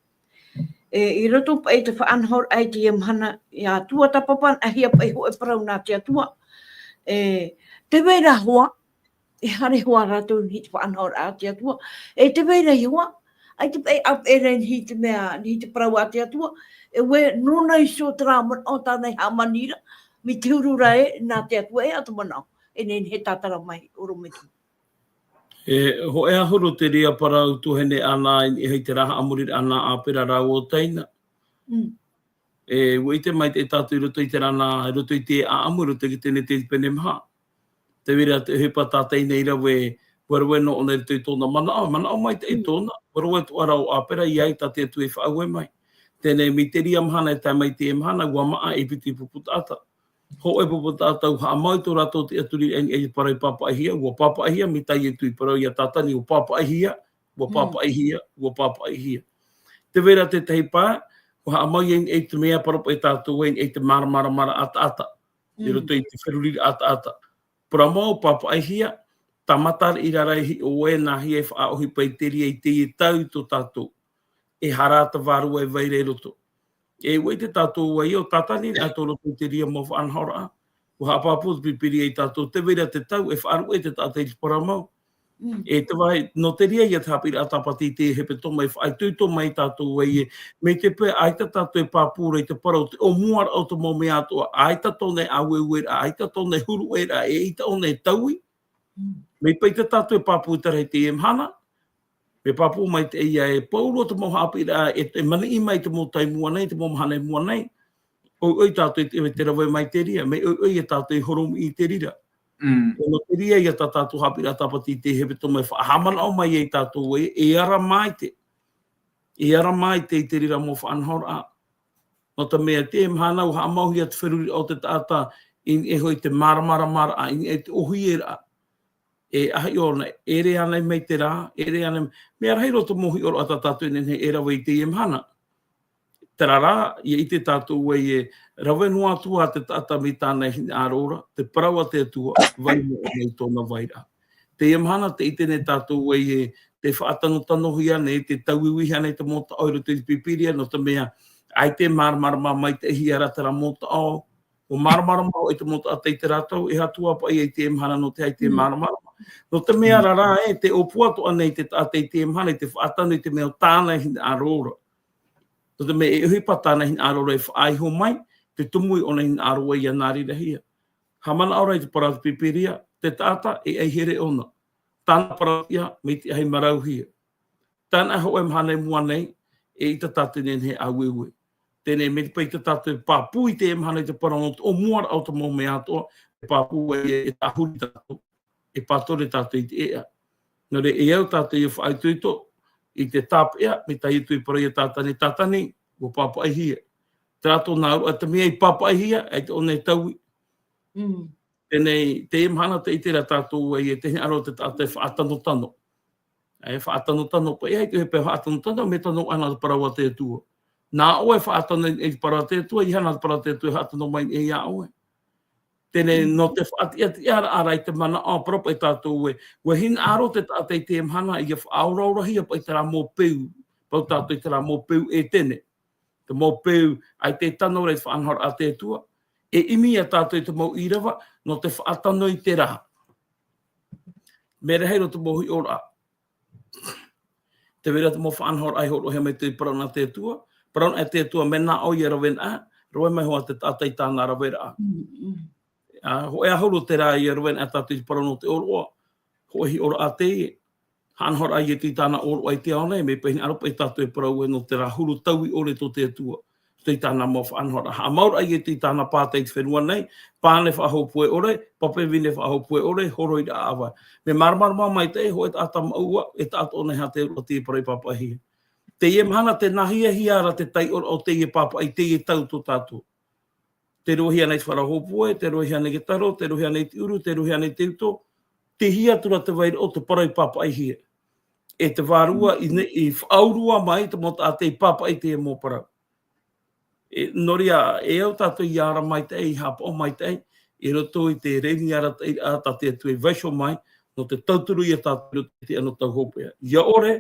E, i roto paʻi te faʻanahoraʻa i teie mahana, ia tuatāpapanaʻahia paʻi hōʻē parau nā te Atua. E, tē vai ra ihoā, e haere ihoā rātou i te faʻanahoraʻa a te Atua. E tē vai ra ihoā, ʻaita paʻi ʻāpeʻe ra i niʻa i te mea, i niʻa i te parau a te Atua. E ʻua nō na iho terā manaʻo tāna i hāmani ra, mai te huru ra ē, nā te Atua ē ʻa te manaʻo. E nehenehe e tātara mai, ʻorometua. E, hōʻē ʻahuru te reira parau tuahine Ana i, i te rā haʻamoriraʻa nā ʻĀpera rāua ʻo Taina. Mm. E, ʻua ʻite maitaʻi tātou i roto i terā nā, i roto i te ʻāʻamu, i roto i te Tenete i te pene maha. Tē vai ra te ʻohipa tā Taina i rave, ʻua rave noa ʻōna i roto i tōna manaʻo, manaʻo maitaʻi tōna, ʻua rave atoʻa ra ʻo ʻĀpera i ʻaita te Atua i faʻaue mai. Teie nei, mai te reira mahana e tae mai i teie mahana, ʻua maʻa e piti pupu taʻata. Hōʻē pupu taʻata ʻua haʻamau i tō rātou tiʻaturiraʻa i niʻa i te parau i pāpaʻihia, ʻua pāpaʻihia, mai tā Ietu i parau ia Tātani, ʻua pāpaʻihia, ʻua pāpaʻihia, ʻua pāpaʻihia. Tē vai ra te tahi pae, ʻua haʻamau ia i niʻa i te mea parau paʻi tātou ē i niʻa i te māramaramaraʻa taʻata. I roto i te feruriraʻa taʻata. Parau mau pāpaʻihia, tāmata i rāraʻi hiʻo ē nā hea e faʻaʻohipa i te reira i teie tau i tō tātou. E hara te vārua e vai ra i roto. E ʻua ʻite tātou ē ʻo Tātani, ʻaita i roto i te reira mau faʻanahoraʻa. ʻUa haʻapāpū te Pīpīria ia tātou, tē vai ra te tau, e faʻaruʻe te taʻata i te parau mau. Mm. E te vai, nō te reira ia te haʻapiʻiraʻa tāpati i te hepetoma e faʻaitoito mai tātou ē, mai te peu ʻaita tātou e pāpū ra i te parau, te ʻōmuaraʻa o te mau mea atoʻa, ʻaita tōna e ʻāueueraʻa, ʻaita tōna e huru ʻē ra, e ʻaita ʻōna e taui. Mm. Mai paʻi tātou e pāpū i terā i teie mahana, mea pāpū maitaʻi ia e pauroa te mau haʻapiʻiraʻa, e, e maniʻi mai te mau tau i mua nei, te mau mahana i mua nei. ʻOiʻoi tātou i te, i te rave mai te reira, mea ʻoiʻoi ia tātou i horomiʻi i te reira. Mm. E nō te reira ia tā tātou haʻapiʻiraʻa tāpati i te hepetoma e faʻahaʻamanaʻo mai ai tātou ē, e ara maitaʻi. E ara maitaʻi i te reira mau faʻanahoraʻa. Nō te mea teie mahana ʻua haʻamauhia te feruriraʻa o te taʻata i niʻa iho i te māramaramaraʻa, i niʻa i te ʻōhieraʻa. E ʻahiʻo anaʻe, ʻere anaʻe mai terā, ʻere anaʻe, mea rahi roa te mau hiʻoraʻa tā tātou e nehenehe e rave i teie mahana. Terā rā, ʻia ʻite tātou ē, e rave noa atu ā te taʻata mai tāna e hinaʻaro ra, te parau a te Atua, vai noa ʻōna i tōna vairaʻa. Teie mahana, tē ʻite nei tātou ē, e tē faʻatanotanohia nei, tē tauiuihia nei te mau taʻo i roto i te Pīpīria, nō te mea, ʻaita e māramarama maitaʻihia ra terā mau taʻo, ʻua māramarama hoʻi te mau taʻata i terā tau, e aha atu ā paʻi i teie mahana nō te aha i te māramarama. Nō te mea ra rā ē, tē ʻōpua atoʻa nei te taʻata i teie mahana i te faʻatano i te mea ʻo tāna e hinaʻaro ra. Nō te mea e ʻohipa tāna e hinaʻaro ra e faʻaiho mai, te tumu i ʻōna e hinaʻaro ē ʻia nā reira hia. Haʻamanaʻo ra i te parau a te Pīpīria, te taʻata e ʻaihere ʻōna. Tāna parau ia, mai te aha i marauhia. Tāna hōʻē mahana i mua nei, eʻita tātou e nehenehe e ʻāueue. Teie nei, mai te peu tā tātou e pāpū i teie mahana i te parau nō te ʻōmuaraʻa o te mau mea atoʻa, e pāpū ai e tāhuri tātou, e pātore tātou i te ʻēʻa. Nō reira, e au tātou ʻia faʻaitoito i te tāpeʻa, mai tā Ietu i parau ia Tātani, Tātani, ʻua pāpaʻihia. Terā tōna auraʻa, te mea i pāpaʻihia, ʻaita ʻōna e taui. Mm. Teie nei, teie mahana tē ʻite ra tātou ē, e te hinaʻaro te taʻata e faʻatanotano. E faʻatanotano paʻi, e te ʻohipa e faʻatanotano, mea tano ana te parau a te Atua. Nā ʻoe e faʻatano i te parau a te Atua, ʻeiaha na te parau a te Atua e faʻatano mai iā ʻoe. Teie nei, nō te faʻatiʻatiʻaraʻa ra i te manaʻo, parau paʻi tātou ē, ʻua hinaʻaro te taʻata i teie mahana, ʻia faʻaoraorahia paʻi terā mau peu, parau tātou i terā mau peu ʻētene. Te mau peu, ʻaita e tano ra i te faʻanahoraʻa a te Atua. E ʻimi ia tātou i te mau ʻīrava, nō te faʻatano i terā. Mea rahi roa te mau hiʻoraʻa. Tē vai ra te mau faʻanahoraʻa i hōroʻahia mai te parau nā te Atua. Parau nā te Atua, mea nā ʻoe ʻia rave na, rave mai hoʻi te taʻata i tāna raveraʻa. Mm, mm. ʻA, hōʻē ʻahuru terā ʻia rave na tātou i te parau nō te ʻōroʻa. Hōʻē hiʻoraʻa teie. Haʻanahoraʻa Ietu i tāna ʻōroʻa i te ao nei, mea paʻi hinaʻaro paʻi tātou e parau ē nō terā huru taui ʻore tō te Atua. tei tāna mau faʻanahoraʻa. Haʻamauraʻa ʻoia tei tāna pātai i te fenua nei, pane faʻahōpue ʻore, pape vine faʻahōpue ʻore, horoʻa ʻāvae. Mea māramarama maitaʻi, hōʻē taʻata māʻua, e taʻata ʻōna e haere roa i te parau pāpaʻihia. Teie mahana tē nā hiahia ra te taiʻoraʻa o teie pāpaʻi, teie tau tō tātou. Tē roaʻa nei te faʻanahoraʻa hōpue, tē roaʻa nei te taro, tē roaʻa nei te ʻuru, tē roaʻa nei te uto, tei hea atu ra te vairaʻa o te parau pāpaʻihia. E te vārua i ne-, i faʻaurua mai te mau taʻata i pāpaʻi i teie mau parau. E, nō reira, e au tātou i ara maitaʻi, i haʻapaʻo maitaʻi, i roto i te rēni arataʻi, ā, tā te Atua i vaiiho mai, nō te tauturu ia tātou i roto i te anotau hopeʻa. ʻIa ʻore,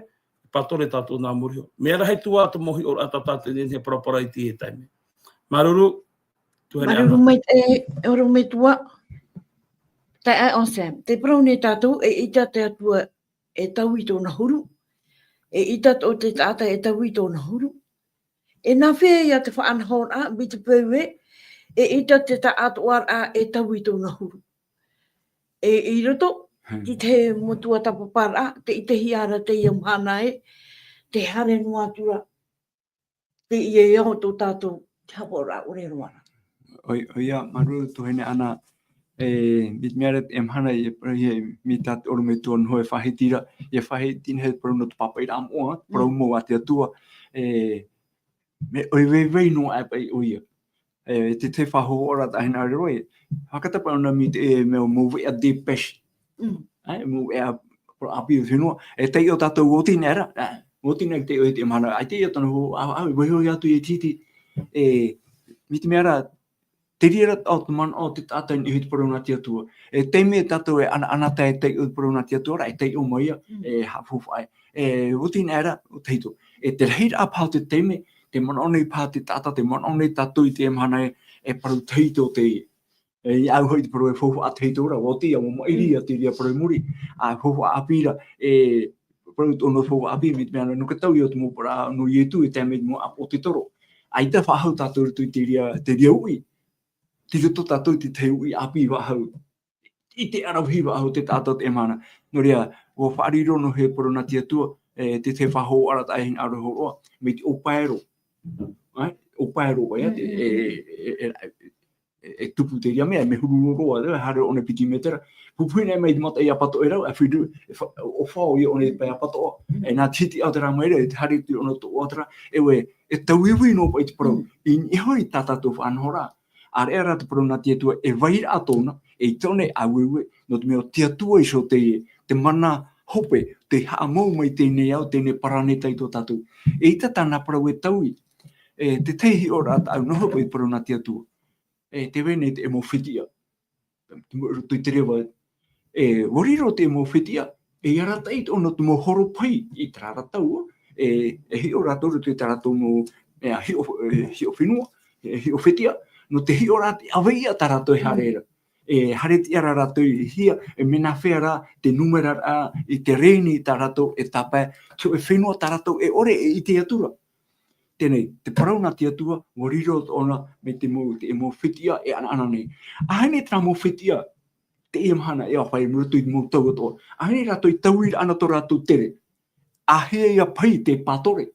pātore tātou nā muri iho. Mea rahi atu ā te mau hiʻoraʻa tā tātou e nehenehe e paraparau i teie taime. Māuruuru, tuahine Māuruuru Ana. Maitaʻi, ʻorometua. Taeaʻe Anselme, tē parau nei tātou, eʻita te Atua e taui i tōna huru, eʻita tō te taʻata e taui i tōna huru. E nā hea ia te faʻanahoraʻa, mai te peu ē, eʻita te taʻatoʻaraʻa e taui i tōna huru. E, i roto, Hmm. i te mau tuatāpaparaʻa, tē ʻitehia ra teie mahana ē, tē haere noa atu ra, teie ao tō tātou, te haʻapaʻoraʻa ʻore roa ra. ʻOi, ʻoia, māuruuru tuahine Ana, e, mai te mea ra teie mahana, e, e, mai tā te ʻorometua noa e faʻahiti ra, e faʻahiti nei te parau nō te pāpaʻiraʻa moʻa, parau Mm. mau a te Atua, e, mea ʻoe vaivai noa aʻe paʻi ʻoia. E, te, te faʻahoʻoraʻa taʻa hinaʻaro roa, e, fakatapa ʻōna mai te, e, mea mau veʻa dépêche. Mm. Ā, mau veʻa, ʻāpī o te fenua. E taiʻo tātou oti nei ra, ā, oti nei taiʻo i teie mahana. ʻAita ia tōna hō, ā, ā, e vaiiho atu i te hiti. E, mai te mea ra, te reira o te manaʻo o te taʻata i niʻa i te parau nā te Atua. E taime tātou e ʻanaʻanatae e taiʻo i te parau nā te Atua ra, e taiʻo mai ia, Mm. e haʻafaufaʻa. E oti nei ra, ʻo tahito. E te rahiraʻa paha o te taime, te manaʻo nei paha te taʻata, te manaʻo nei tātou i teie mahana ē, e parau tahito teie. E, ʻia au hoʻi te parau e faufaʻa tahito ra, ʻua oti ia, ʻua maʻiri Mm. ia te reira parau i muri. Ā, faufaʻa ʻāpī ra, e parau tōna faufaʻa ʻāpī, mai te mea nō te taui o te mau parau nō Ietu, e tae mai te mau ʻāpoʻo o te toro. ʻAita faʻahou tātou i roto i te reira, te reira uʻi. Tei roto tātou i te tahi uʻi ʻāpī faʻahou. I te aravihi faʻahou te taʻata o teie mahana. Nō reira, ʻua faʻariro noa hoʻi te parau nā te Atua, e, te, te faʻahoʻoraʻa taʻa hinaʻaro hōroʻa, mai te ʻōpaero. Ā, ʻōpaero, ʻoia, Mm, mm, e, mm. e, e, e, e, e tupu te reira mea, e mehuru roa, e haere ʻōna piti mētera. Pupuhi nei mai te mataʻi apatoʻa e rau, e whiru, e fa-, ʻōfao ia ʻōna i te pae apatoʻa. Mm. E nā te hitiʻa o te rā mai ra, e te haere atu ʻōna tō ʻō atu ra, e ʻoe, e tauiui noa paʻi te parau. Mm. I niʻa hoʻi tā tātou faʻanahoraʻa. ʻĀreʻa rā te parau nā te Atua, e vairaʻa tōna, e tōna aueue, nō te mea ʻo te Atua iho te, te mana hope, tei haʻamau mai teie nei ao, teie nei paraneta i tō tātou. ʻEita tāna parau e taui, e, te tahi hiʻoraʻa tāʻu noa hope i te parau nā te Atua. E, tē vai nei te mau fetiʻa. Te mau, i roto i te reva, e, ʻua riro te mau fetiʻa, e arataʻi tōna te mau horo pahi i terā ra tau, e, e hiʻo rātou i roto i tā rātou mau, e, hiʻo, e, hiʻo fenua, e, hiʻo fetiʻa, nō te hiʻo ra te ʻāvaʻe tā rātou e haere ra. E haere atu ra rātou i hea, e mea nā hea rā te nūmera ra, i te rēni tā rātou e tāpae, te hōʻē fenua tā rātou e ʻore e ʻite atu ra. Teie nei, te parau nā te Atua, ʻua riro tōna mai te mau, te mau fetiʻa e ʻanaʻana nei. ʻAhani terā mau fetiʻa, teie mahana e ʻāfaʻi mai roto i te mau tau atoʻa. ʻAhani rātou i taui ra ana tō rātou tere. ʻA hea ia pahi te pātore.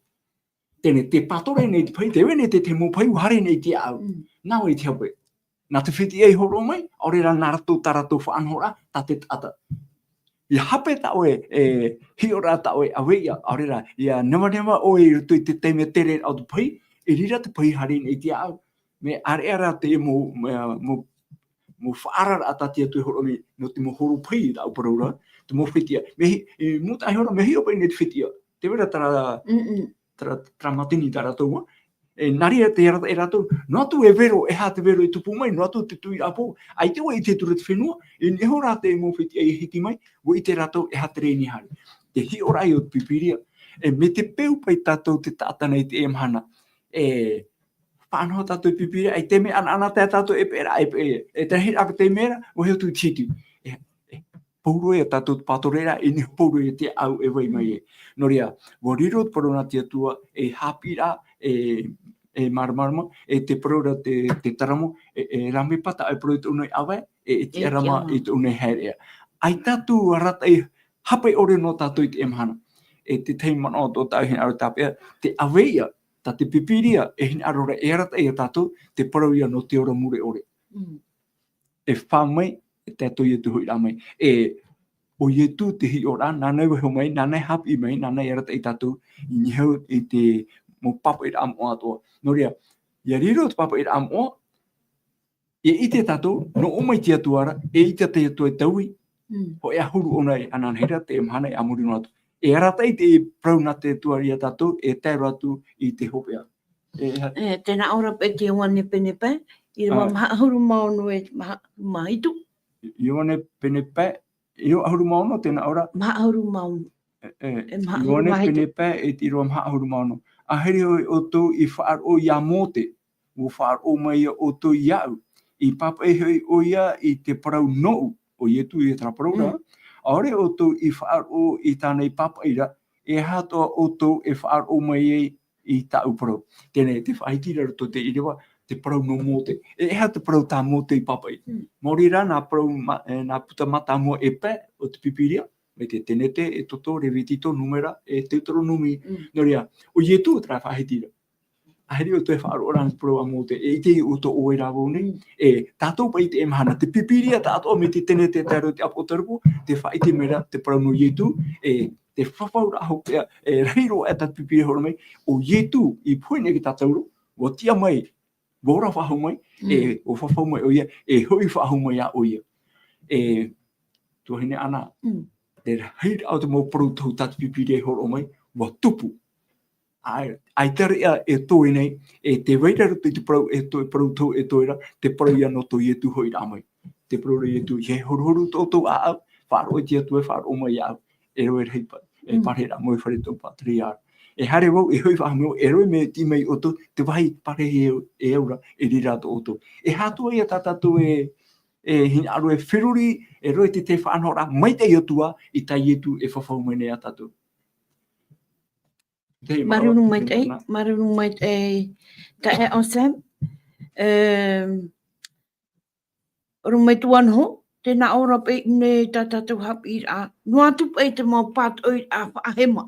Teie nei, te pātore nei te pahi, tē vai nei te, te mau pahi, ʻua haere nei i te ʻāʻau. Mm. Nā vai te hape. Nā te fetiʻa i hōroʻa mai, ʻaore rā nā rātou, tā rātou faʻanahoraʻa, tā te taʻata. ʻIa hape tā ʻoe, e, hiʻo ra tā ʻoe ʻāvaʻe, ʻaore rā, ʻia nevaneva ʻoe i roto i te taime tere o te pahi, i reira te pahi haere nei i te ʻāʻau. Mea ʻāreʻa rā te mau, mau, mau, mau faʻaararaʻa tā te Atua e hōroʻa mai, nō te mau horo pahi tāʻu parau ra, te mau fetiʻa. Mea hi-, e, mau taʻa hiʻo ra, mea hiʻo paʻi nei te fetiʻa. Tē vai ra terā, Mm, mm. terā, terā mātini tā rātou, ā. E, nā reira tē arataʻi rātou, noa atu e vero, e aha te vero e tupu mai, noa atu te tuiraʻa pō, ʻaita ʻua ʻite atu ra te fenua, e nehenehe rā te mau fetiʻa e hiti mai, ʻua ʻite rātou e aha te rēni e haere. Te hiʻoraʻa o te Pīpīria, e, mai te peu paʻi tātou te taʻata nei i teie mahana, e, faʻanaho tātou i te Pīpīria, e te mea ʻanaʻanatae tātou e peʻe ra, e peʻe, e te rahiraʻa o te mea ra, ʻua hiʻo atu i te hiti. E, e, pauroa ia tātou te pātore ra, e nehenehe pauroa ia te ʻāʻau e vai mai e. Nō reira, ʻua riro te parau nā te Atua, e haʻapiʻiraʻa, e, e māramarama, e te parau ra te, te taramo, e, e rāmepata, e parau i tōna ʻāvaʻe, e, e tiʻarama, tiʻarama i tōna haereʻa. ʻAita atu arataʻi hape ʻore nō tātou i teie mahana. E te tahi manaʻo tō tāʻu hinaʻaro tāpeʻa, te ʻāvaʻe, tā te Pīpīria, e hinaʻaro ra, e arataʻi ia tātou, te parau ia nō te ora mure ʻore. Mm. E fā mai, e tae atu ia te hoʻiraʻa mai. E, ʻo Ietu te hiʻoraʻa, nāna i vaiiho mai, nāna i haʻapiʻi mai, nāna i arataʻi ia tātou, i niʻa i te mau pāpaʻiraʻa moʻa atoʻa. Nō reira, ʻia riro te pāpaʻiraʻa moʻa, ʻia ʻite tātou, nō ʻō mai te Atua ra, e ʻite te Atua e taui, Mm. hōʻē ʻahuru ʻōna e ananahi ra, teie mahana e a muri noa atu. E arataʻi te parau nā te Atua ia tātou, e tae roa atu i te hopeʻa. E, e ha- E, tē nā ʻō ra paʻi te Ioane pene pae, ʻīrava Ah. maha ʻahuru mā ono e maha, mā hitu. Ioane pene pae, ʻīrava ʻahuru mā ono, tē nā ʻō ra. Maha ʻahuru mā ono. E, e, E maha ʻahuru Ioane mā hitu. pene pae, e te ʻīrava maha ʻahuru mā ono. Ahiri hoʻi ʻoutou i faʻaroʻo ia Mōte, ʻua faʻaroʻo mai ia ʻoutou iāʻu. I pāpaʻi hoʻi ʻoia i te parau nōʻu, ʻo Ietu ia terā parau ra. Mm. ʻAore ʻoutou i faʻaroʻo i tāna i pāpaʻi ra, e aha atoʻa ʻoutou e faʻaroʻo mai ai i tāʻu parau. Teie nei te faʻahiti ra roto te ʻīrava, te parau nō Mōte. E aha te parau tā Mōte i pāpaʻi? Mm. Maori rā, nā parau ma-, e, nā puta mātāmua e pae o te Pīpīria, mai te Tenete, Exodo, Levitiko, Numera, e Teuteronome. Mm. Nō reira, ʻo Ietu terā faʻahiti ra. Ahiri ʻoutou e faʻaroʻo ra nā te parau a Mōte, e ʻite ʻoutou ʻoe rā vau nei. Mm. E, tātou paʻi i teie mahana, te Pīpīria taʻatoʻa mai te Tenete tae roa i te Apotarupo, tē faʻaʻite mai ra te parau nō Ietu, e, te fafauraʻa hopeʻa, e, rahi roa e tā te Pīpīria e hōroʻa mai, ʻo Ietu i pohe nei ia tātou ra, ʻua tiʻa mai, ʻua ora faʻahou mai, Mm. e, ʻua fafau mai ʻoia, e hoʻi faʻahou mai ā ʻoia. E, tuahine Ana, Mm. te rahi ra o te mau parau tohu tā te Pīpīria e hōroʻa mai, ʻua tupu. ʻAi, ʻaita reʻa e toe nei, e tē vai ra roto i te parau e toe, parau tohu e toe ra, te parau ia nō tō Ietu hoʻiraʻa mai. Te parau ra Ietu, ʻia horuhoru tō ʻoutou ʻāʻau, faʻaroʻo i te Atua e faʻaroʻo mai iāʻu. E rave rahi paʻi, e Mm. pārahi ra mau i fare tō Pateria. E haere vau, e hoʻi faʻahou mai, e rave mea tiʻi mai ʻoutou, te vāhi pārahi e, e au ra, e riro tō ʻoutou. E aha atoʻa ia tā tātou e, e hinaʻaro e feruri, e rave i te, te faʻanahoraʻa, maitaʻi atu ā, i tā Ietu e fafau mai nei ia tātou. Tei Māuruuru māuruuru maitaʻi, Ana. Māuruuru maitaʻi, taeaʻe Sam. Ehm, ʻōrua mai atu ā noho, tē nā ʻō ra paʻi nei tā tātou haʻapiʻiraʻa, noa atu paʻi te mau pātoʻiraʻa faʻahema.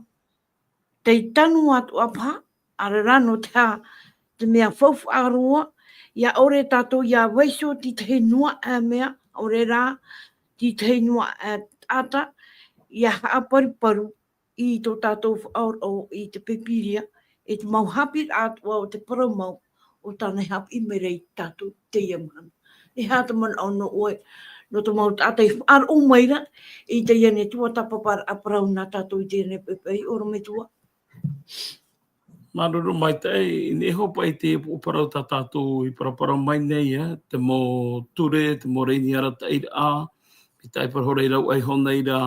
Tei tanu atu ā paha, ʻaore rā nō te aha, te mea faufaʻa roa, ʻia ʻore tātou ʻia vaiiho i te tahi noa aʻe mea, ʻaore rā, i te tahi noa aʻe taʻata, ʻia haʻaparuparu i tō tātou faʻaroʻo i te Pīpīria, i te mau haʻapiʻiraʻa atoʻa o te parau mau, ʻo tāna i haʻapiʻi mai ra ia tātou i teie mahana. E aha te manaʻo nō ʻoe, nō te mau taʻata i faʻaroʻo mai ra, i teie nei tuatāpaparaʻa parau nā tātou i teie nei poʻipoʻi, ʻōrua mai atu ā. Māuruuru maitaʻi, i niʻa iho paʻi i te upoʻo parau tā tātou i paraparau mai nei, ē, te mau ture, te mau rēni arataʻiraʻa, i te ʻaipara hoʻi i rave iho nei ra,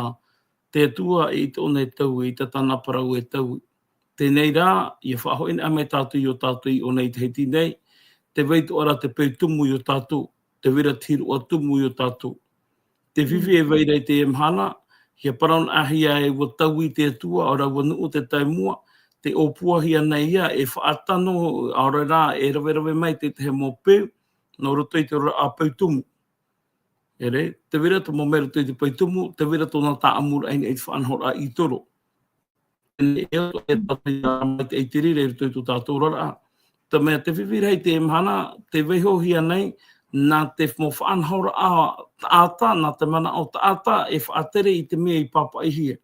te Atua e ʻite ʻōna e taui, e ʻite tāna parau e taui. Teie rā, ʻia faʻahoʻi anaʻe mai tātou i ō tātou iʻoa nei i Tahiti nei, tē vai atoʻa ra te peu tumu i ō tātou, tē vai ra te hīroʻa tumu i ō tātou. Te fifi e vai ra i teie mahana, ʻia parau anaʻe hia ē ʻua taui te Atua, ʻaore rā ʻua nuʻu te taimua, tē ʻōpuahia nei ïa, e faʻatano, ʻaore rā, e raverave mai te tahi mau peu, nō roto i te oraraʻa peu tumu. ʻEre, tē vai ra te mau mea i roto i te peu tumu, tē vai ra tōna tāʻamuraʻa i niʻa i te faʻanahoraʻa ʻĪtoro. E ʻo e tātou i te reira i roto i tō tātou oraraʻa. Te mea tē fifi ra i teie mahana, tē vaiihohia nei, nā te mau faʻanahoraʻa taʻata, nā te manaʻo taʻata, e faʻatere i te mea i pāpaʻihia.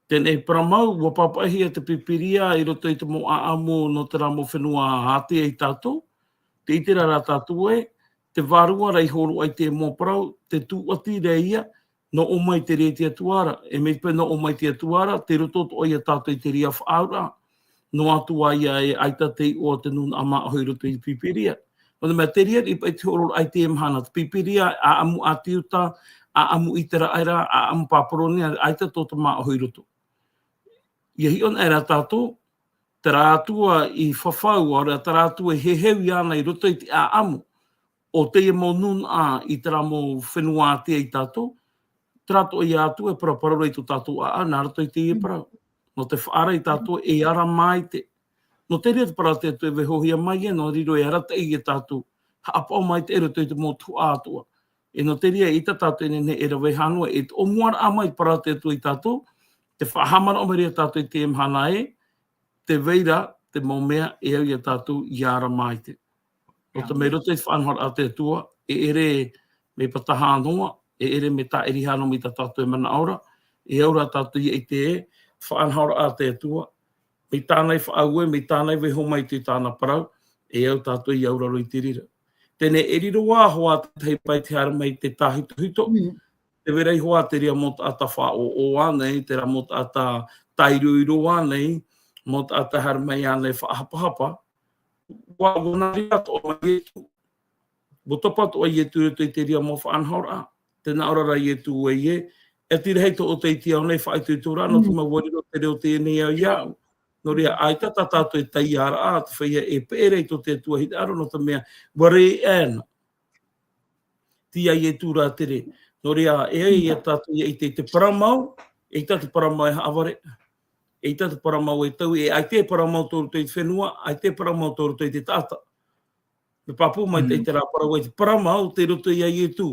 Teie nei parau mau, ʻua pāpaʻihia te Pīpīria i roto i te mau ʻāʻamu nō terā mau fenua ātea ia tātou. Tē ʻite ra rā tātou ē, te vārua ra i hōroʻa i te mau parau, tē tūʻati ra ïa, nō ʻō mai te reira te Atua ra, e mai te peu nō ʻō mai te Atua ra, tei roto atoʻa ia tātou i te reira faʻaauraʻa, noa atu ā ïa e ʻaita te iʻoa o te nūnaʻa māʻohi i roto i te Pīpīria. Nō te mea, te reira i paʻi te hōroʻaraʻa i teie mahana, te Pīpīria, ʻāʻamu ʻĀti Iuta, ʻāʻamu ʻĪteraʻera, ʻāʻamu Paparonia, ʻaita tō te māʻohi i roto. ʻIa hiʻo anaʻe ra tātou, terā Atua i fafau, ʻaore rā terā Atua i heheu iāna i roto i te ʻāʻamu o teie mau nūnaʻa i terā mau fenua ātea ia tātou, terā atoʻa ia Atua e paraparau ra i tō tātou ʻāʻau, nā roto i teie parau. Nō te faʻaara ia tātou e ara maitaʻi. Nō te reira te parau a te Atua e vaiihohia mai ē, nō te reira e arataʻi ia tātou. Haʻapaʻo maitaʻi i roto i te mau tuhaʻa atoʻa. E nō te reira, ʻaita tātou e nehenehe e rave hānua, e te ʻōmuaraʻa mai te parau a te Atua ia tātou, te faʻahaʻamanaʻo mai ra ia tātou i teie mahana ē, tē vai ra te mau mea e au ia tātou ia ara maite. Nō te mea i roto i te faʻanahoraʻa a te Atua, e ʻere mea pātaha noa, e ʻere mea tāʻiriha noa mai tā tātou e manaʻo ra, e au rā tātou ia ʻite e, faʻanahoraʻa a te Atua, mai tāna i faʻaue, mai tāna i vaiiho mai i tāna parau, e au tātou ia auraro i te reira. Teie nei e riro ā hoʻi te tahi pae te haere mai te tāhitohito, te vera iho ā te reira mau taʻata faʻaʻoʻo ānei, te reira mau taʻata tairoiro ānei, mau taʻata haere mai ānei faʻahapahapa, ʻua, ʻua nā reira atoʻa mai Ietu. ʻUa topa atoʻa Ietu i roto i te reira mau faʻanahoraʻa. Tē nā ʻō ra ra Ietu ē, e, e ʻati rahi tō ʻoe taiete au nei, faʻaitoito rā, nō te mea ʻua riro te reo teie nei au iāʻu. Nō reira, ʻaita tā tātou e taiaraʻa, te feiā e peʻe ra i tō te Atua hinaʻaro, nō te mea, ʻua rē ʻē na. Tei ia Ietu rā te rē. Nō reira, e ai ia tātou ia ʻite i te, i te parau mau, eʻita te parau mau e haʻavare. Eʻita te parau mau e taui, e ʻaita e parau mau tō roto i te fenua, ʻaita e parau mau tō roto i te taʻata. Mea pāpū maitaʻi te reira parau, e te parau mau tei roto ia Ietu.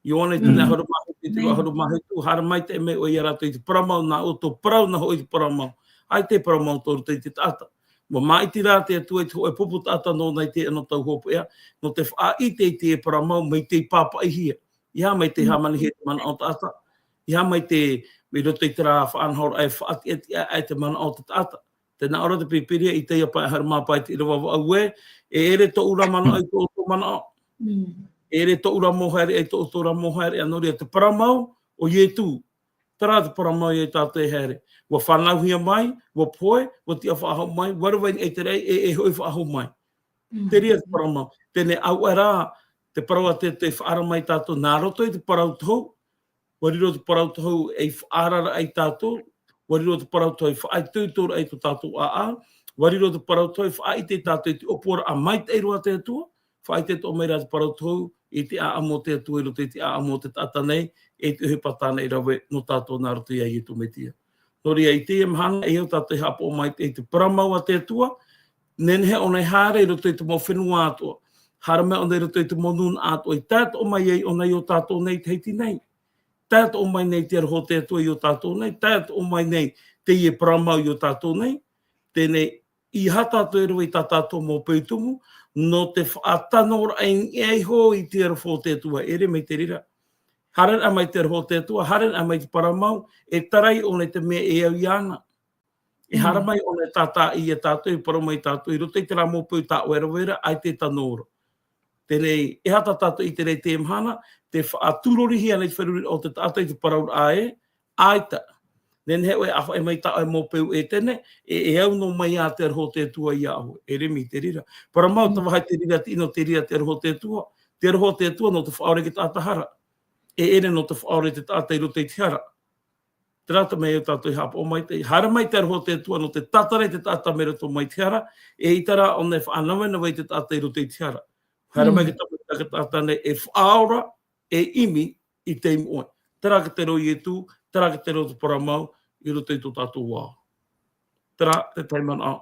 Ioane tino ʻahuru mā hitu, tino ʻahuru mā hitu, haere maitaʻi mai ʻoe ia rātou i te parau mau, nā ʻu tō parau, nā hoʻi te parau mau. ʻAita e parau mau tō roto i te taʻata. ʻUa māʻiti rā te Atua i te hōʻē pupu taʻata nōna i teie nei tau hopeʻa, nō te faʻaʻite i te parau mau, mai tei pāpaʻihia. ʻEiaha mai tei hāmanihia te manaʻo o te taʻata. ʻEiaha mai te, i roto i terā faʻanahoraʻa e faʻatiʻatiʻa ai te manaʻo o te taʻata. Tē nā ʻō ra te Pīpīria, i teie pae ʻahuru mā pae te ʻīrava vaʻu ē, e ʻere tōʻu ra manaʻo i tō ʻoutou manaʻo. E ʻere tōʻu ra mau haereʻa i tō ʻoutou ra mau haereʻa, nō reira te parau mau o Ietu. Terā te parau mau ia tātou e haere. ʻUa fānauhia mai, ʻua pohe, ʻua tiʻa faʻahou mai, ʻua rave i niʻa i te raʻi, e, e hoʻi faʻahou mai. Te reira te parau mau. Teie nei ʻaore rā, te parau a te, tei faʻaara mai tātou, nā roto i te parau tohu, ʻua riro te parau tohu ei faʻaararaʻa ia tātou, ʻua riro te parau tohu ei faʻaitoitoraʻa i tō tātou ʻāʻau, ʻua riro te parau tohu ei faʻaʻite ia tātou i te ʻōpuaraʻa maitaʻi roa a te Atua, faʻaʻite atoʻa mai rā te parau tohu i te ʻāʻamu o te Atua i roto i te ʻāʻamu o te taʻata nei, e te ʻohipa tāna i rave nō tātou nā roto ia Ietu Metia. Nō reira, i teie mahana, e au tātou e haʻapaʻo mai i te parau mau a te Atua, nehenehe ʻōna e haere i roto i te mau fenua atoʻa, haere mai ʻōna i roto i te mau nūnaʻa atoʻa, i tae atoʻa mai ai ʻōna i ō tātou nei i Tahiti nei. Tae atoʻa mai nei te aroha o te Atua i ō tātou nei, tae atoʻa mai nei teie parau mau i ō tātou nei, teie nei, ʻeiaha tātou e rave i tā tātou mau peu tumu, nō te faʻatanoraʻa i niʻa iho i te aroha o te Atua, e ʻere mai te reira. Haereraʻa mai te aroha o te Atua, haereraʻa mai te parau mau, e tarai ʻōna i te mea e au iāna. E haere mai ʻōna e tātaʻi ia tātou, e parau mai tātou, i roto i terā mau peu tā ʻoe e rave ra, ʻaita e tano ra. Teie nei, e aha tā tātou i te reira i teie mahana, tē faʻaturorihia nei te feruriraʻa o te taʻata i te parauraʻa ē, ʻaita. Nehenehe ʻoe e ʻāfaʻi mai tā ʻoe mau peu ʻētene, e, e au noa mai ā te aroha o te Atua iā ʻoe, e ʻere mai te reira. Parau mau, tē vai te reira, tino te reira te aroha o te Atua, te aroha o te Atua nō te faʻaora i te taʻata hara. E ʻere nō te faʻaora i te taʻata i roto i te hara. Terā te mea e au tātou e haʻapaʻo mai te, haere mai te aroha o te Atua nō te tātara i te taʻata mai roto mai te hara, eʻita rā ʻōna e faʻanavenave i te taʻata i roto i te hara. Haere mai te tāpati a te taʻata nei e faʻaora, e ʻimi i te moʻe. Terā ka te reo Ietu, terā ka te reo te parau mau i roto i tō tātou ao. Terā te tahi manaʻo,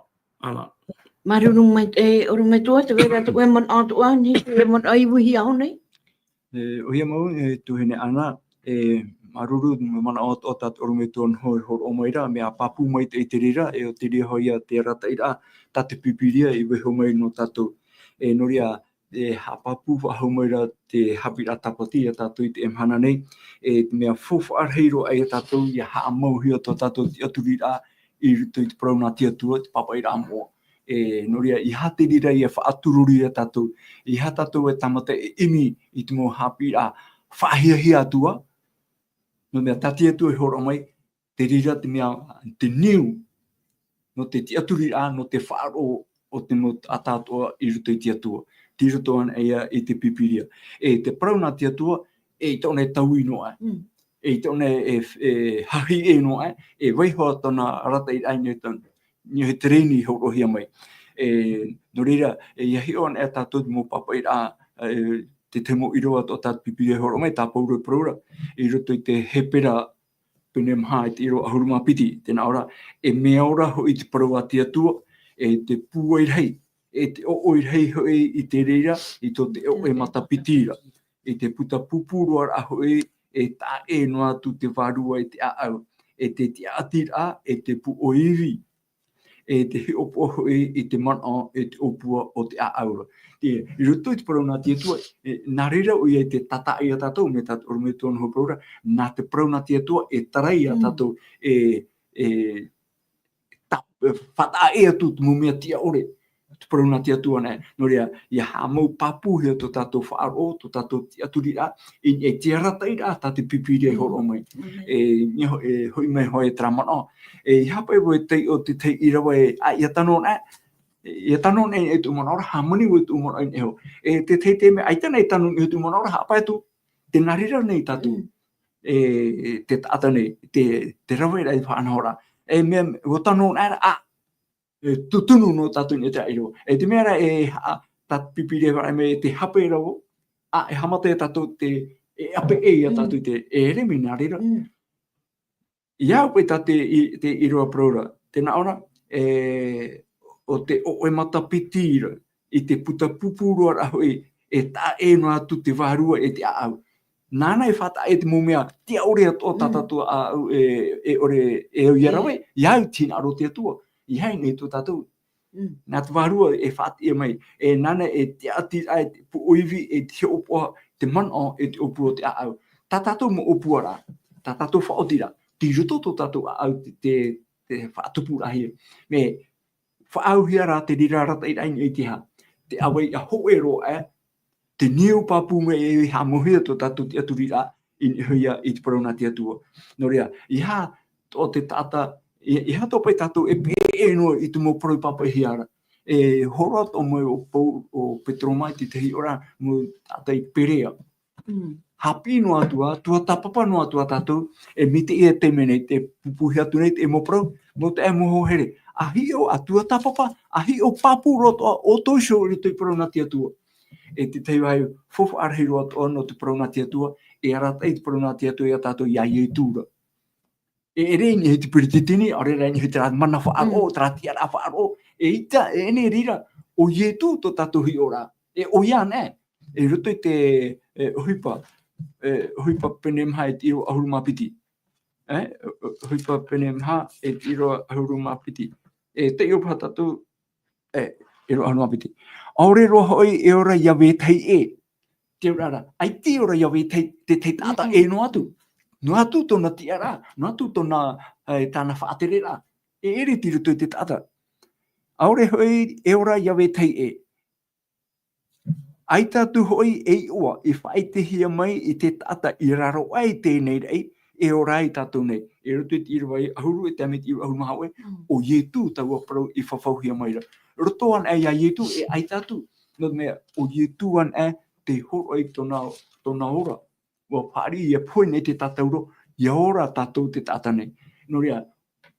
Ana. Māuruuru maitaʻi, e, ʻorometua, tē vai ra tō ʻoe manaʻo atoʻa, nō te manaʻo i uihi aho nei? E, ʻoia mau, e, tuahine Ana, e, māuruuru, manaʻo atoʻa tā te ʻorometua nō hoʻi e hōroʻa mai ra, mea pāpū maitaʻi te reira, e ʻo te reira hoʻi ia te arataʻiraʻa, tā te Pīpīria i vaiiho mai nō tātou. E, nō reira, e haʻapāpū faʻahou mai ra te haʻapiʻiraʻa tāpati ia tātou i teie mahana nei, e te mea faufaʻa rahi roa ia tātou, ʻia haʻamauhia tō tātou tiʻaturiraʻa i roto i te parau nā te Atua, te pāpaʻiraʻa moʻa. E, nō reira, ʻeiaha te reira ʻia faʻaturori ia tātou, ʻeiaha tātou e tāmata e ʻimi i te mau haʻapiʻiraʻa faʻahiahia atu ā, nō te mea tā te Atua e hōroʻa mai, te reira te mea, te niu, nō te tiʻaturiraʻa, nō te faʻaroʻo o te mau taʻata atoʻa i roto i te Atua. Tei roto anaʻe ïa i te Pīpīria. E te parau nā te Atua, eʻita ʻōna e taui noa aʻe. Mm. Eʻita ʻōna e, e hahi ʻē noa aʻe, e vaiiho tōna arataʻiraʻa i niʻa i te, i niʻa i te reni i hōroʻahia mai. E, nō reira, e, ʻia hiʻo anaʻe tātou te mau pāpaʻiraʻa, e, te tahi mau ʻīrava atoʻa tā te Pīpīria e hōroʻa mai, tā Pauro e parau ra, i roto i te Hepera pene maha i te ʻīrava ʻahuru mā piti, tē nā ʻō ra, e mea ora hoʻi te parau a te Atua, e te pūai rahi, e te ʻoʻoi rahi hoʻi i te reira, i tō te ʻoʻe matapiti ra. I te puta pūpū roa ra hoʻi, e taʻa ʻē noa atu te vārua i te ʻāʻau, e te tiʻaʻatiraʻa, e te pūʻoi ivi. e te hiʻopoʻa hoʻi i te manaʻo, e te ʻōpua o te ʻāʻau ra. Te, i roto i te parau nā te Atua, e, nā reira ʻoia i te tātaʻi ia tātou, mai tā te ʻorometua noa parau ra, nā te parau nā te Atua, e tarai ia Mm. tātou, e, e, ta-, e, faʻataʻa ʻē atu te mau mea tiʻa ʻore, te parau nā te Atua nei. Nō reira, ʻia haʻamau pāpūhia tō tātou faʻaroʻo, tō tātou tiʻaturiraʻa, i, e te arataʻiraʻa tā te Pīpīria e Mm. hōroʻa mai. Mm. E, e ho-, e hoʻi mai hoʻi terā manaʻo. E, ʻeiaha paʻi vau e taiʻo te tahi ʻīrava e, ʻa, ʻia tano nei, ʻia tano nei e tōʻu manaʻo ra, hāmani vau i tōʻu manaʻo i niʻa iho. E te tahi taime, ʻaita nei e tano i niʻa iho tōʻu manaʻo ra, haʻapae atu, tē nā reira nei tātou. Mm. E, e te taʻata nei, te, te rave ra i te faʻanahoraʻa. E mea, ʻua tano nei ra, ʻa, e tūtunu noa tātou i niʻa i terā ʻīrava. E te mea ra e, ʻa, tā te Pīpīria e fārerei mai e te hape ra vau, ʻa, e haʻamata ia tātou te, e ʻape ʻē ia Mm. tātou i te, e ʻere mea nā reira. Mm. ʻIa au paʻi tā te, i, te ʻīrava parau ra, tē nā ʻō ra, e, ʻo te ʻoʻe matapiti ra, i te puta pūpū roa ra hoʻi, e taʻa ʻē noa atu te vārua e te ʻāʻau. Nāna e faʻataʻa ʻē te mau mea, tiʻa ʻore atoʻa tā Mm. tātou ʻāʻau, e, e ʻore, e au ʻia E. rave, ʻia au te hinaʻaro o te Atua, ʻeiaha i niʻa iho tō tātou. Mm. Nā te vārua e faʻatiʻa mai, e nāna e tiʻatiraʻa, e te pūʻoivi, e te hiʻopoʻa, te manaʻo, e te ʻōpua o te ʻāʻau. Tā tātou mau ʻōpuaraʻa, tā tātou faʻaotiraʻa, tei roto tō tātou ʻāʻau te, te, te faʻatupuraʻahia. Mea faʻaauhia rā te reira arataʻiraʻa i niʻa i te aha? Te ʻāvaʻe ʻia hōʻē roa aʻe, te niu pāpū mai e haʻamauhia tō tātou tiʻaturiraʻa i niʻa iho ia i te parau nā te Atua. Nō reira, ʻeiaha atoʻa te taʻata, ʻei-, ʻeiaha atoʻa paʻi tātou e peʻe noa i te mau parau pāpaʻihia ra. E hōroʻa atoʻa mai ʻo Pau-, ʻo Petero mai i te tahi ʻīrava, mau taʻata i Perea. Mm. Haʻapiʻi noa atu ā, tuatāpapa noa atu ā tātou, e mai teie taime nei, tē pūpūhia atu nei te mau parau, mau taeaʻe, mau hoa here. ʻA hiʻo, ʻa tuatāpapa, ʻa hiʻo pāpū roa atoʻa ʻoutou iho i roto i te parau nā te Atua. E te tahi vāhi faufaʻa rahi roa atoʻa nō te parau nā te Atua, e arataʻi te parau nā te Atua ia tātou ia Ietu ra. E ʻere i niʻa iho i te peretiteni, ʻaore rā i niʻa iho i terā mana faʻaroʻo, Mm. terā tiʻaraʻa faʻaroʻo, eʻita, e ʻere i reira, ʻo Ietu tō tātou hiʻoraʻa, e ʻoia anaʻe, i roto i te, e, ʻohipa, e, ʻohipa pene maha e te ʻīrava ʻahuru mā piti. E, ʻo-, ʻo-, ʻohipa pene maha e te ʻīrava ʻahuru mā piti. E taiʻo paha tātou, e, ʻīrava ʻahuru mā piti. ʻAore roa hoʻi e ora ia vetahi ʻē. Te ora ra, ʻaita e ora ia vetahi, te tahi taʻata Mm-mm. ʻē noa atu. Noa atu tōna tiʻaraʻa, noa atu tōna, e, tāna faʻatereraʻa. E ʻere tei roto i te taʻata. ʻAore hoʻi e ora ia vetahi ʻē. ʻAita atu hoʻi e iʻoa i faʻaʻitehia mai i te taʻata i raro aʻe i teie nei raʻi, e ora ai tātou nei. I roto i te ʻīrava ʻahuru, e tae mai i te ʻīrava ʻahuru mā hōʻē, Mm. ʻo Ietu taua parau i fafauhia mai ra. Roto anaʻe ia Ietu, e ʻaita atu. Nō te mea, ʻo Ietu anaʻe tei hōroʻa i tōna, tōna ora. ʻUa fāriʻi ʻia pohe nei te tātauro, ʻia ora tātou te taʻata nei. Nō reira,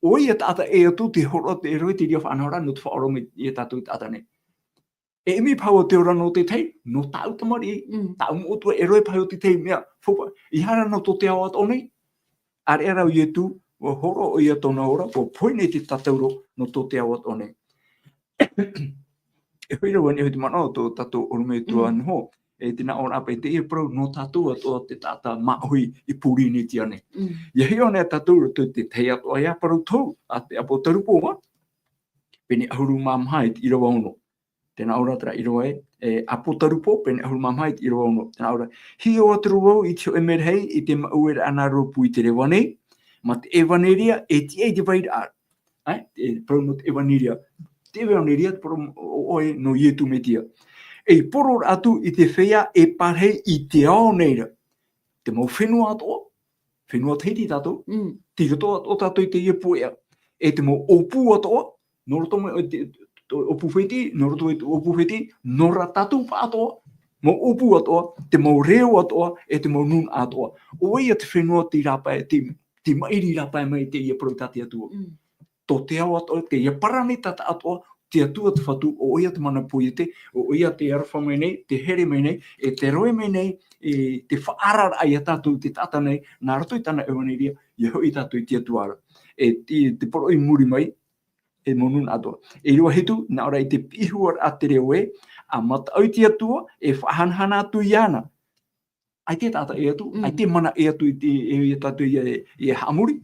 ʻoia taʻata ʻē atu tei hōroʻa, tē rave i te reira faʻanahoraʻa nō te faʻaora mai ia tātou taʻata nei. E ʻimi paha vau te ora nō te tahi, nō tāʻu tamariʻi, Mm. tāʻu moʻotua, e rave paha i te tahi mea, faufaʻa, ʻeiaha ra nō tō te ao atoʻa nei. ʻĀreʻa rā ʻo Ietu, ʻua hōroʻa ʻoia tōna ora, ʻua pohe nei te tātauro nō tō te ao atoʻa nei. E hoʻi ra vau i niʻa iho i te manaʻo o tō tātou ʻorometua Mm. Noho, e te nāʻōraʻa paʻi teie parau nō tātou atoʻa te taʻata māʻohi i Pōrīnetia nei. Mm. ʻIa hiʻo anaʻe tātou i roto i te tahi atoʻa ia parau tohu a te ʻApotarupo, pene ʻahuru mā maha i te ʻīrava ono. Tē nā ʻō ra terā ʻīrava ē, e, ʻApotarupo, pene ʻahuru mā maha i te ʻīrava ono. Tē nā ʻō ra, hiʻo atu ra vau i te hōʻē merahi i te maʻueraʻa nā rōpū i te reva nei, mā te ʻevaneria e tiʻa i te vairaʻa. ʻAe, e parau nō te ʻevaneria. Te ʻevaneria, te parau o, ʻoia nō Ietu Metia. E i poro ra atu i te feiā e parahi i te ao nei ra. Te mau fenua atoʻa, fenua Tahiti tātou, Mm. tei roto atoʻa tātou i teie pueʻa. E te mau ʻōpū atoʻa, nō roto mai i te, te ʻōpū Fētiʻi, nō roto i te ʻōpū Fētiʻi, nō rā tātou pāʻatoʻa, mau ʻōpū atoʻa, te mau reo atoʻa, e te mau nūnaʻa atoʻa. ʻOia te fenua tei rāpae, tei, tei maʻiri rāpae mai i teie parau tā te Atua. Mm. Tō te ao atoʻa, teie paranetata atoʻa, te Atua te Fatu, ʻo ʻoia te mana poiete, ʻo ʻoia tē aroha mai nei, tē here mai nei, e tē rave mai nei, e tē faʻaararaʻa ia tātou te taʻata nei, nā roto i tāna ʻevaneria, ʻia hoʻi tātou i te Atua ra. E te, te poroʻi i muri mai, e mau nūnaʻa atoʻa. E ʻīrava hitu, nā ʻō ra i te piʻi huaraʻa te reo ē, ʻa mataʻu i te Atua, e faʻahanahana atu iāna. ʻAita e taʻata ʻē atu, Mm. ʻaita e mana ʻē atu i te, e, ia tātou ia, ia haʻamori.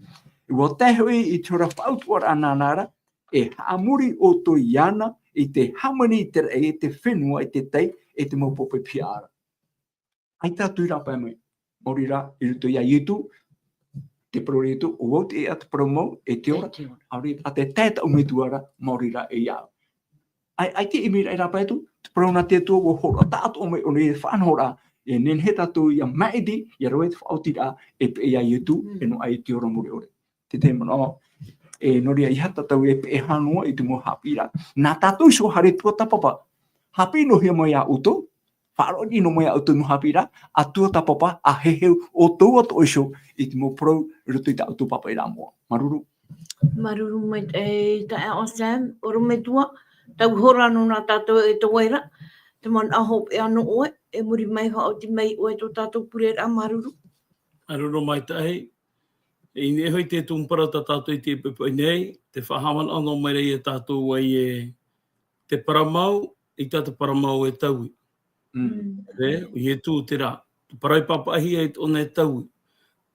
ʻUa tae hoʻi i te hora faʻautuʻaraʻa nāna ra, E haʻamori ʻoutou iāna i te hāmani i te raʻi, i te fenua, i te tai, i te mau pope piha ra. ʻAita atu i rāpae mai. Maori rā, i roto iā Ietu, te parau ra Ietu, ʻo vau te ʻēʻa, te parau mau, e te ora. E te ora. ʻAore, ʻa te tae taʻu metua ra, maori rā e iāʻu. ʻAi, ʻaita e ʻimi ra i rāpae atu, te parau nā te Atua, ʻua hōroʻa taʻatoʻa mai ʻōna i te faʻanahoraʻa, e nehenehe tātou ʻia māʻiti, ʻia rave i te faʻaotiraʻa, e peʻe iā Ietu, Mm. e noaʻa i te ora mure ʻore. Te tahi manaʻo, e nō reira, ʻeiaha tātou e peʻe hānoa i te mau haʻapiʻiraʻa. Nā tātou iho haere tuatāpapa. Haʻapiʻi noa hia mai iā ʻoutou, faʻaroʻo noa mai iā ʻoutou i te mau haʻapiʻiraʻa, a tuatāpapa, a heheu, ʻoutou atoʻa iho i te mau parau i roto i tā ʻoutou pāpaʻiraʻa moʻa. Māuruuru. Māuruuru maitaʻi, e, taeaʻe Sam, ʻorometua, tau hora nō nā tātou e tō vai ra, te manaʻo hopeʻa nō ʻoe, e muri mai faʻaoti mai ʻoe tō tātou pureraʻa, māuruuru. Māuruuru maitaʻi, i niʻa iho i te tumu parau tā tātou i te poʻipoʻi nei, te faʻahaʻamanaʻo noa mai ra ia tātou ai e te parau mau, ʻaita te parau mau e taui. Mm. Mm. E, ʻo Ietu terā, te parau i pāpaʻihia i tōna e taui.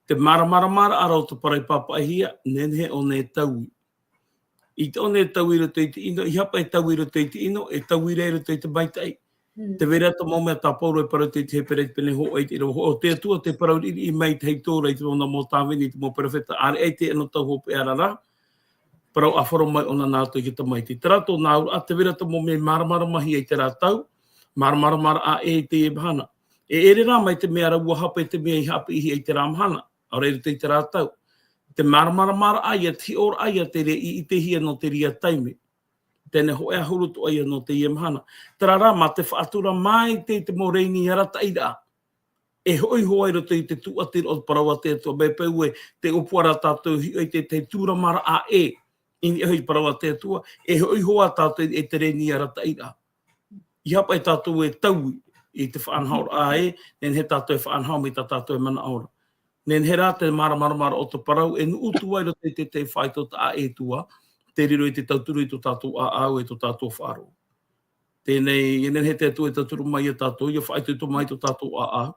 Te māramaramaraʻa ra o te parau i pāpaʻihia, nehenehe ʻōna e taui. I te ʻōna e taui i roto i te ʻino, ʻeiaha paʻi e taui i roto i te ʻino, e taui rā i roto i te maitaʻi. Mm. Tē vai ra te mau mea tā Pauro e parau i te Hepera i te pene hōʻē i te ʻīrava hōʻē, ʻo te Atua tē parau riʻiriʻi mai i te heitōraʻa i te vānaʻa mau tāvini, i te mau perofeta, ʻāreʻa i te ʻano tau hopeʻa ra, parau ʻāfaro mai ʻōna nā roto i te Tamaiti. Terā tōna auraʻa, tē vai ra te mau mea i māramaramahia i terā tau, māramaramaraʻa ʻē i teie mahana. E ʻere rā mai te mea ra ʻua hape te mea i haʻapiʻihia i terā mahana, ʻaore i roto i terā tau. Te māramaramaraʻa ia, te hiʻoraʻa ia, tē ʻite-, ʻitehia nō te reira taime. Teie nei hōʻē ʻahuru atoʻa ia nō teie mahana. Terā rā, mā te faʻatura mai te, te mau rēni arataʻiraʻa. E hoʻi iho ā i roto i te tūʻatiraʻa o te parau a te Atua, mai paʻi ē, te ʻōpua ra tātou e hiʻo i te, te tūramaraʻa ʻē, i niʻa iho i te parau a te Atua, e hoʻi iho ā tātou i te rēni arataʻiraʻa. ʻEiaha paʻi tātou e taui i te faʻanahoraʻa ē, nehenehe tātou e faʻanaho mai tā tātou e manaʻo ra. Nehenehe rā te māramaramaraʻa o te parau, e nuʻu atu ai i roto i te, te faʻaitoitoraʻa e tua, tē riro i te tauturu i tō tātou ʻāʻau e tō tātou faʻaroʻo. Teie nei, e nehenehe te Atua e tauturu mai ia tātou, ʻia faʻaitoito mai tō tātou ʻāʻau,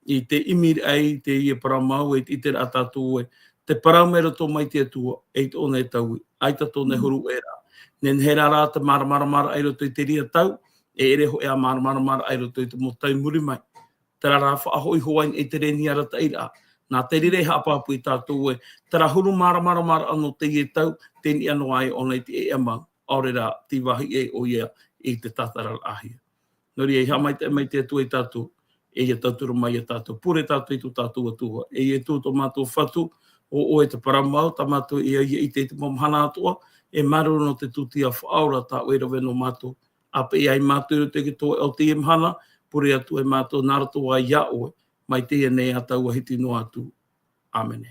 i te ʻimiraʻa i teie parau mau, e te ʻiteraʻa tātou ē, te parau mai roto mai te Atua, e ʻōna e taui, ʻaita tōna e huru ʻē ra. Nehenehe rā te māramaramaraʻa i roto i te reira tau, e ʻere hōʻē ā māramaramaraʻa i roto i te mau tau i muri mai. Terā rā faʻahoʻi iho ai i te rēni arataʻiraʻa. Nā te reira e haʻapāpū ia tātou ē, terā huru māramaramaraʻa nō teie tau, tē niʻa noa ai ʻōna i te ʻēʻa mau, ʻaore rā, tē vāhi ai ʻoia i te tātararaʻahia. Nō reira, ʻeiaha maitaʻi mai te Atua ia tātou, e ʻia tauturu mai ia tātou, pure tātou i tō tātou Atua. E Ietu tō mātou Fatu, ʻo ʻoe te parau mau, tā mātou e ʻite i te mau mahana atoʻa, e māuruuru nō te tūtia faʻaora tā ʻoe e rave nō mātou, ʻa peʻe ai mātou i roto i te toeʻa o teie mahana, pure atu ai mātou nā roto aʻe iā ʻoe, mai teie nei ā taua hiti noa atu. ʻĀmene.